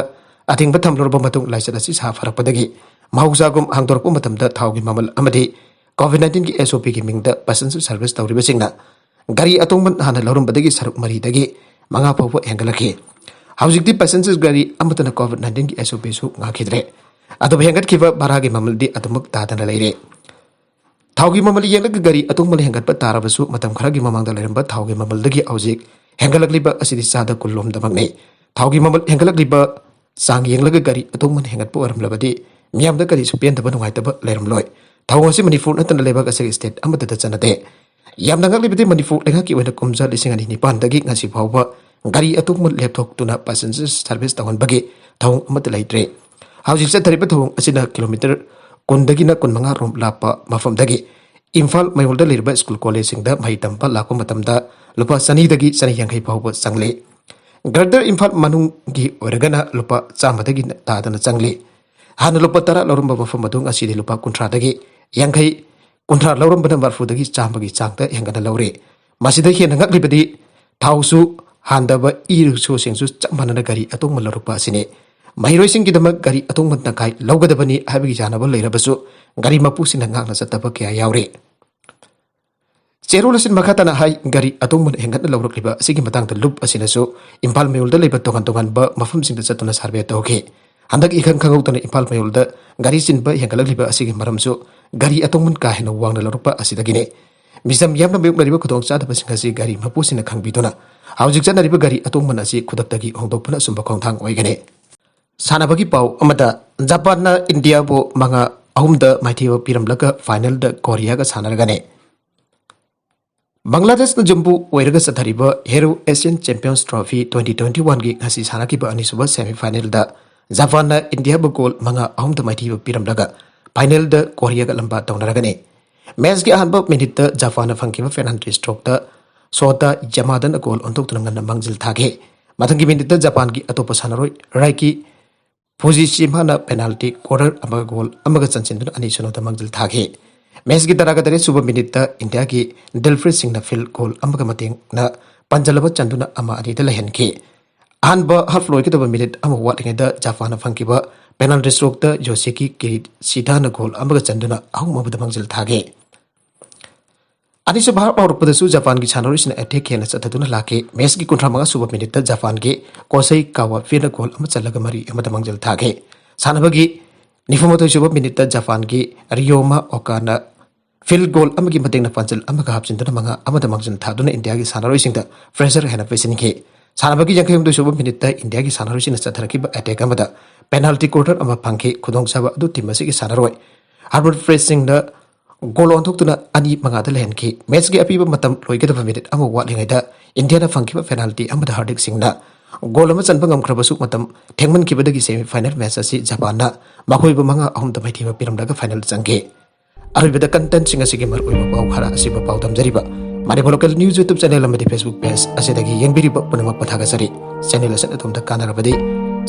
ꯑꯊꯤꯡꯕ ꯊꯝꯂꯨꯔꯕ ꯃꯇꯨꯡ ꯂꯥꯏꯆꯠ ꯑꯁꯤ ꯁꯥ ꯐꯔꯛꯄꯗꯒꯤ ꯃꯍꯧꯁꯥꯒꯨꯝ ꯍꯥꯡꯗꯣꯔꯛꯄ ꯃꯇꯝꯗ ꯊꯥꯎꯒꯤ ꯃꯃꯜ ꯑꯃꯗꯤ ꯀꯣꯚꯤꯗ ꯅꯥꯏꯟꯇꯤꯟꯒꯤ ꯑꯦꯁ ꯑꯣ ꯄꯤꯒꯤ ꯃꯤꯡꯗ ꯄꯦꯁꯦꯟꯖꯔ ꯁꯥꯔꯚꯤꯁ ꯇꯧꯔꯤꯕꯁꯤꯡꯅ ꯒꯥꯔꯤ ꯑꯇꯣꯡꯕ ꯍꯥꯟꯅ ꯂꯧꯔꯝꯕꯗꯒꯤ ꯁꯔꯨꯛ ꯃꯔꯤꯗꯒꯤ ꯃꯉꯥ ꯐꯥꯎꯕ ꯍꯦꯟꯒꯠꯂꯛꯈꯤ꯫ ꯍꯧꯖꯤꯛꯇꯤ ꯄꯦꯁꯦꯟꯖꯔ ꯒꯥꯔꯤ ꯑꯃꯠꯇꯅ ꯀꯣꯚꯤꯗ ꯅꯥꯏꯟꯇꯤꯟꯒꯤ ꯑꯦꯁ ꯑꯣ ꯄꯤꯁꯨ ꯉꯥꯛꯈꯤꯗ꯭ꯔꯦ꯫ ꯑꯗꯨꯕꯨ ꯍꯦꯟꯒꯠꯈꯤꯕ ꯚꯥꯔꯥꯒꯤ ꯃꯃꯜꯗꯤ ꯑꯗꯨꯃꯛ ꯇꯥꯗꯅ ꯂꯩꯔꯦ꯫ ꯊꯥꯎꯒꯤ ꯃꯃꯜ ꯌꯦꯡꯂꯒ ꯒꯥꯔꯤ ꯑꯇꯣꯡꯕꯅ ꯍꯦꯟꯒꯠꯄ ꯇꯥꯔꯕꯁꯨ ꯃꯇꯝ ꯈꯔꯒꯤ ꯃꯃꯥꯡꯗ ꯂꯩꯔꯝꯕ ꯊꯥꯎꯒꯤ ꯃꯃꯜꯗꯒꯤ ꯍꯧꯖꯤꯛ ꯍꯦꯟꯒꯠꯂꯛꯂꯤꯕ ꯑꯁꯤꯗꯤ ꯆꯥꯗ ꯀꯨꯟꯂꯣꯝꯗꯃꯛꯅꯤ꯫ ꯊꯥꯎꯒꯤ ꯃꯃꯜ ꯍꯦꯟꯒꯠꯂꯛꯂꯤꯕ ꯆꯥꯡ ꯌꯦꯡꯂꯒ ꯒꯥꯔꯤ ꯑꯇꯣꯡꯕꯅ ꯍꯦꯟꯒꯠꯄ ꯑꯣꯏꯔꯝꯂꯕꯗꯤ ꯃꯤꯌꯥꯝꯗ ꯀꯔꯤꯁꯨ ꯄꯦꯟꯗꯕ, ꯅꯨꯡꯉꯥꯏꯇꯕ ꯂꯩꯔꯝꯂꯣꯏ꯫ ꯊꯧꯑꯣꯡ ꯑꯁꯤ ꯃꯅꯤꯄꯨꯔ ꯅꯠꯇꯅ ꯂꯩꯕꯥꯛ ꯑꯁꯤꯒꯤ state ꯑꯃꯠꯇꯗ ꯆꯠꯅꯗꯦ꯫ ꯌꯥꯝꯅ ꯉꯛꯂꯤꯕꯗꯤ, ꯃꯅꯤꯄꯨꯔ ꯂꯩꯉꯥꯛꯀꯤ ꯑꯣꯏꯅ ꯀꯨꯝꯖꯥ ꯂꯤꯁꯤꯡ ꯑꯅꯤ ꯅꯤꯄꯥꯟꯗꯒꯤ ꯉꯁꯤ ꯐꯥꯎꯕ ꯒꯥꯔꯤ ꯑꯇꯣꯡꯕ ꯂꯦꯞꯊꯣꯛꯇꯨꯅ passenger service ꯇꯧꯍꯟꯕꯒꯤ ꯊꯧꯑꯣꯡ ꯑꯃꯠꯇ ꯂꯩꯇ꯭ꯔꯦ꯫ ꯍꯧꯖꯤꯛ ꯆꯠꯊꯔꯤꯕ ꯊꯧꯑꯣꯡ ꯑꯁꯤꯅ kilometre ꯀꯨꯟꯗꯒꯤꯅ ꯀꯨꯟꯃꯉꯥ ꯔꯣꯝ ꯂꯥꯞꯄ ꯃꯐꯝꯗꯒꯤ ꯏꯝꯐꯥꯜ ꯃꯌꯣꯜꯗ ꯂꯩꯔꯤꯕ school collegeꯁꯤꯡꯗ ꯃꯍꯩ ꯇꯝꯕ ꯂꯥꯛꯄ ꯃꯇꯝꯗ ꯂꯨꯄꯥ ꯆꯅꯤꯗꯒꯤ ꯆꯅꯤ ꯌꯥꯡꯈꯩ ꯐꯥꯎꯕ ꯆꯪꯂꯤ꯫ Greater ꯏꯝꯐꯥꯜ ꯃꯅꯨꯡꯒꯤ ꯑꯣꯏꯔꯒꯅ ꯂꯨꯄꯥ ꯆꯥꯝꯃꯗꯒꯤ ꯇꯥꯗꯅ ꯆꯪꯂꯤ꯫ ꯍꯥꯟꯅ ꯂꯨꯄꯥ ꯇꯔꯥ ꯂꯧꯔꯝꯕ ꯃꯐꯝ ꯑꯗꯨ ꯉꯁꯤꯗꯤ ꯂꯨꯄꯥ ꯀꯨꯟꯊ꯭ꯔꯥꯗꯒꯤ ꯌꯥꯡꯈꯩ, ꯀꯨꯟꯊ꯭ꯔꯥ ꯂꯧꯔꯝꯕꯅ ꯃꯔꯐꯨꯗꯒꯤ ꯆꯥꯝꯃꯒꯤ ꯆꯥꯡꯗ ꯍꯦꯟꯒꯠꯅ ꯂꯧꯔꯦ꯫ ꯃꯁꯤꯗ ꯍꯦꯟꯅ ꯉꯛꯂꯤꯕꯗꯤ, ꯊꯥꯎꯁꯨ ꯍꯥꯟꯗꯕ e-rickshaw ꯁꯤꯡꯁꯨ ꯆꯞ ꯃꯥꯟꯅꯅ ꯒꯥꯔꯤ ꯑꯇꯣꯡꯕ ꯂꯧꯔꯛꯄ ꯑꯁꯤꯅꯤ꯫ ꯃꯍꯩꯔꯣꯏꯁꯤꯡꯒꯤꯗꯃꯛ ꯒꯥꯔꯤ ꯑꯇꯣꯡꯕ ꯇꯪꯈꯥꯏ ꯂꯧꯒꯗꯕꯅꯤ ꯍꯥꯏꯕꯒꯤ ꯌꯥꯅꯕ ꯂꯩꯔꯕꯁꯨ, ꯒꯥꯔꯤ ꯃꯄꯨꯁꯤꯡꯅ ꯉꯥꯛꯅ ꯆꯠꯇꯕ ꯀꯌꯥ ꯌꯥꯎꯔꯤ꯫ ꯆꯦꯔꯣꯜ ꯑꯁꯤꯅ ꯃꯈꯥ ꯇꯥꯅ ꯍꯥꯏ, ꯒꯥꯔꯤ ꯑꯇꯣꯡꯕꯅ ꯍꯦꯟꯒꯠꯅ ꯂꯧꯔꯛꯂꯤꯕ ꯑꯁꯤꯒꯤ ꯃꯇꯥꯡꯗ ꯂꯨꯞ ꯑꯁꯤꯅꯁꯨ ꯏꯝꯐꯥꯜ ꯃꯌꯣꯜꯗ ꯂꯩꯕ ꯇꯣꯉꯥꯟ ꯇꯣꯉꯥꯟꯕ ꯃꯐꯝꯁꯤꯡꯗ ꯆꯠꯇꯨꯅ survey ꯇꯧꯈꯤ꯫ ꯍꯟꯗꯛ ꯏꯈꯪ ꯈꯪꯍꯧꯗꯅ ꯏꯝꯐꯥꯜ ꯃꯌꯣꯜꯗ ꯒꯥꯔꯤ ꯆꯤꯟꯕ ꯍꯦꯟꯒꯠꯂꯛꯂꯤꯕ ꯑꯁꯤꯒꯤ ꯃꯔꯝꯁꯨ ꯒꯥꯔꯤ ꯑꯇꯣꯡꯃꯟ ꯀꯥ ꯍꯦꯟꯅ ꯋꯥꯡꯅ ꯂꯧꯔꯛꯄ ꯑꯁꯤꯗꯒꯤꯅꯤ꯫ ꯃꯤꯆꯝ ꯌꯥꯝꯅ ꯃꯥꯌꯣꯛꯅꯔꯤꯕ ꯈꯨꯗꯣꯡꯆꯥꯗꯕꯁꯤꯡ ꯑꯁꯤ ꯒꯥꯔꯤ ꯃꯄꯨꯁꯤꯡꯅ ꯈꯪꯕꯤꯗꯨꯅ ꯍꯧꯖꯤꯛ ꯆꯠꯅꯔꯤꯕ ꯒꯥꯔꯤ ꯑꯇꯣꯡꯃꯟ ꯑꯁꯤ ꯈꯨꯗꯛꯇꯒꯤ ꯍꯣꯡꯗꯣꯛꯄꯅ ꯑꯆꯨꯝꯕ ꯈꯣꯡꯊꯥꯡ ꯑꯣꯏꯒꯅꯤ꯫ ꯁꯥꯟꯅꯕꯒꯤ ꯄꯥꯎ ꯑꯃꯗ, ꯖꯄꯥꯟꯅ ꯏꯟꯗꯤꯌꯥꯕꯨ ꯃꯉꯥ ꯑꯍꯨꯝꯗ ꯃꯥꯏꯊꯤꯕ ꯄꯤꯔꯝꯂꯒ finalꯗ ꯀꯣꯔꯤꯌꯥꯒ ꯁꯥꯟꯅꯔꯒꯅꯤ꯫ ꯕꯪꯒ꯭ꯂꯥꯗꯦꯁꯅ ꯌꯨꯝꯕꯨ ꯑꯣꯏꯔꯒ ꯆꯠꯊꯔꯤꯕ Hero Asian Champions Trophy twenty twenty-oneꯒꯤ ꯉꯁꯤ ꯁꯥꯟꯅꯈꯤꯕ ꯑꯅꯤꯁꯨꯕ semifinalꯗ ꯖꯄꯥꯟꯅ ꯏꯟꯗꯤꯌꯥꯕꯨ ꯒꯣꯜ ꯃꯉꯥ ꯑꯍꯨꯝꯗ ꯃꯥꯏꯊꯤꯕ ꯄꯤꯔꯝꯂꯒ finalꯗ ꯀꯣꯔꯤꯌꯥꯒ ꯂꯝꯕꯥ ꯇꯧꯅꯔꯒꯅꯤ꯫ Matchꯀꯤ ꯑꯍꯥꯟꯕ minuteꯇ ꯖꯄꯥꯟꯅ ꯐꯪꯈꯤꯕ penalty strokeꯇ ꯁꯣꯇꯥ ꯌꯥꯃꯥꯗꯥꯅ ꯒꯣꯜ ꯑꯣꯟꯊꯣꯛꯇꯨꯅ ꯉꯟꯅ ꯃꯥꯡꯖꯤꯜ ꯊꯥꯈꯤ꯫ ꯃꯊꯪꯒꯤ minuteꯇ ꯖꯄꯥꯟꯒꯤ ꯑꯇꯣꯞꯄ ꯁꯥꯟꯅꯔꯣꯏ ꯔꯥꯏꯀꯤ ꯐꯨꯖꯤꯁꯤꯃꯥꯅ penalty corner ꯑꯃꯒ ꯒꯣꯜ ꯑꯃꯒ ꯆꯟꯁꯤꯟꯗꯨꯅ ꯑꯅꯤ ꯁꯨꯞꯅꯗ ꯃꯥꯡꯖꯤꯜ ꯊꯥꯈꯤ꯫ Matchꯀꯤ ꯇꯔꯥꯒ ꯇꯔꯦꯠ ꯁꯨꯕ minuteꯇ ꯏꯟꯗꯤꯌꯥꯒꯤ ꯗꯤꯜꯄ꯭ꯔꯤꯠ ꯁꯤꯡꯅ field goal ꯑꯃꯒ ꯃꯇꯦꯡꯅ ꯄꯟꯖꯜ ꯑꯃ ꯆꯟꯗꯨꯅ ꯑꯃ ꯑꯅꯤꯗ ꯂꯩꯍꯟꯈꯤ꯫ ꯑꯍꯥꯟꯕ half ꯂꯣꯏꯒꯗꯕ minute ꯑꯃ ꯋꯥꯠꯂꯤꯉꯩꯗ ꯖꯄꯥꯟꯅ ꯐꯪꯈꯤꯕ penalty strokeꯇ ꯌꯣꯁꯤꯀꯤ ꯀꯤꯔꯤꯁꯤꯗꯥꯅ ꯒꯣꯜ ꯑꯃꯒ ꯆꯟꯗꯨꯅ ꯑꯍꯨꯝ ꯑꯃꯗ ꯃꯥꯡꯖꯤꯜ ꯊꯥꯈꯤ꯫ ꯑꯅꯤꯁꯨꯕ half ꯍꯧꯔꯛꯄꯗꯁꯨ ꯖꯄꯥꯟꯒꯤ ꯁꯥꯟꯅꯔꯣꯏꯁꯤꯡꯅ attack ꯍꯦꯟꯅ ꯆꯠꯊꯗꯨꯅ ꯂꯥꯛꯈꯤ꯫ Matchꯀꯤ ꯀꯨꯟꯊ꯭ꯔꯥ ꯃꯉꯥ ꯁꯨꯕ minuteꯇ ꯖꯄꯥꯟꯒꯤ ꯀꯣꯁꯩ ꯀꯥꯋꯥꯐꯤꯅ ꯒꯣꯜ ꯑꯃ ꯆꯜꯂꯒ ꯃꯔꯤ ꯑꯃꯗ ꯃꯥꯡꯖꯤꯜ ꯊꯥꯈꯤ꯫ ꯁꯥꯟꯅꯕꯒꯤ ꯅꯤꯐꯨ ꯃꯥꯊꯣꯏ ꯁꯨꯕ minuteꯇ ꯖꯄꯥꯟꯒꯤ ꯔꯤꯌꯣꯃꯥ ꯑꯣꯀꯥꯅ field goal ꯑꯃꯒꯤ ꯃꯇꯦꯡꯅ ꯄꯥꯟꯖꯜ ꯑꯃꯒ ꯍꯥꯞꯆꯤꯟꯗꯨꯅ ꯃꯉꯥ ꯑꯃꯗ ꯃꯥꯡꯖꯤꯜ ꯊꯥꯗꯨꯅ ꯏꯟꯗꯤꯌꯥꯒꯤ ꯁꯥꯟꯅꯔꯣꯏꯁꯤꯡꯗ pressure ꯍꯦꯟꯅ ꯄꯤꯁꯤꯟꯈꯤ꯫ ꯁꯥꯟꯅꯕꯒꯤ ꯌꯥꯡꯈꯩ ꯍꯨꯝꯗꯣꯏ ꯁꯨꯕ minuteꯇ ꯏꯟꯗꯤꯌꯥꯒꯤ ꯁꯥꯟꯅꯔꯣꯏꯁꯤꯡꯅ ꯆꯠꯊꯔꯛꯈꯤꯕ attack ꯑꯃꯗ ꯄꯦꯅꯥꯜꯇꯤ ꯀꯣꯔꯅꯔ ꯑꯃ ꯐꯪꯈꯤ꯫ ꯈꯨꯗꯣꯡꯆꯥꯕ ꯑꯗꯨ ꯇꯤꯝ ꯑꯁꯤꯒꯤ ꯁꯥꯟꯅꯔꯣꯏ ꯍꯔꯃꯟꯄ꯭ꯔꯤꯠ ꯁꯤꯡꯅ ꯒꯣꯜ ꯑꯣꯟꯊꯣꯛꯇꯨꯅ ꯑꯅꯤ ꯃꯉꯥꯗ ꯂꯩꯍꯟꯈꯤ꯫ ꯃꯦꯆꯀꯤ ꯑꯄꯤꯕ ꯃꯇꯝ ꯂꯣꯏꯒꯗꯕ ꯃꯤꯅꯤꯠ ꯑꯃ ꯋꯥꯠꯂꯤꯉꯩꯗ ꯏꯟꯗꯤꯌꯥꯅ ꯐꯪꯈꯤꯕ ꯄꯦꯅꯥꯜꯇꯤ ꯑꯃꯗ ꯍꯥꯔꯗꯤꯛ ꯁꯤꯡꯅ ꯒꯣꯜ ꯑꯃ ꯆꯟꯕ ꯉꯝꯈ꯭ꯔꯕꯁꯨ, ꯃꯇꯝ ꯊꯦꯡꯃꯟꯈꯤꯕꯗꯒꯤ ꯁꯦꯃꯤ ꯐꯥꯏꯅꯦꯜ ꯃꯦꯆ ꯑꯁꯤ ꯖꯄꯥꯟꯅ ꯃꯈꯣꯏꯕꯨ ꯃꯉꯥ ꯑꯍꯨꯝꯗ ꯃꯥꯏꯊꯤꯕ ꯄꯤꯔꯝꯂꯒ ꯐꯥꯏꯅꯦꯜ ꯆꯪꯈꯤ꯫ ꯑꯔꯣꯏꯕꯗ ꯀꯟꯇꯦꯟꯁꯤꯡ ꯑꯁꯤꯒꯤ ꯃꯔꯨꯑꯣꯏꯕ ꯄꯥꯎ ꯈꯔ ꯑꯁꯤꯕꯨ ꯄꯥꯎ ꯗꯝꯖꯔꯤꯕ Manipur local news YouTube channel ꯑꯃꯗꯤ ꯐꯦꯁꯕꯨꯛ ꯄꯦꯖ ꯑꯁꯤꯗꯒꯤ ꯌꯦꯡꯕꯤꯔꯤꯕ ꯄꯨꯝꯅꯃꯛꯄꯨ ꯊꯥꯒꯠꯆꯔꯤ꯫ ꯆꯦꯅꯦꯜ ꯑꯁꯤꯅ ꯑꯗꯣꯝꯗ ꯀꯥꯟꯅꯔꯕꯗꯤ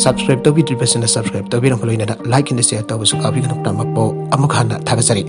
ꯁꯕꯁꯀ꯭ꯔꯥꯏꯕ ꯇꯧꯕꯤꯗ꯭ꯔꯤꯕꯁꯤꯡꯅ ꯁꯕꯁꯀ꯭ꯔꯥꯏꯕ ꯇꯧꯕꯤꯔꯝꯕ ꯂꯣꯏꯅꯅ ꯂꯥꯏꯛ ꯑꯦꯟ ꯁꯤꯌꯔ ꯇꯧꯕꯁꯨ ꯀꯥꯎꯕꯤꯒꯅꯨ꯫ ꯄꯨꯝꯅꯃꯛꯄꯨ ꯑꯃꯨꯛ ꯍꯟꯅ ꯊꯥꯒꯠꯆꯔꯤ꯫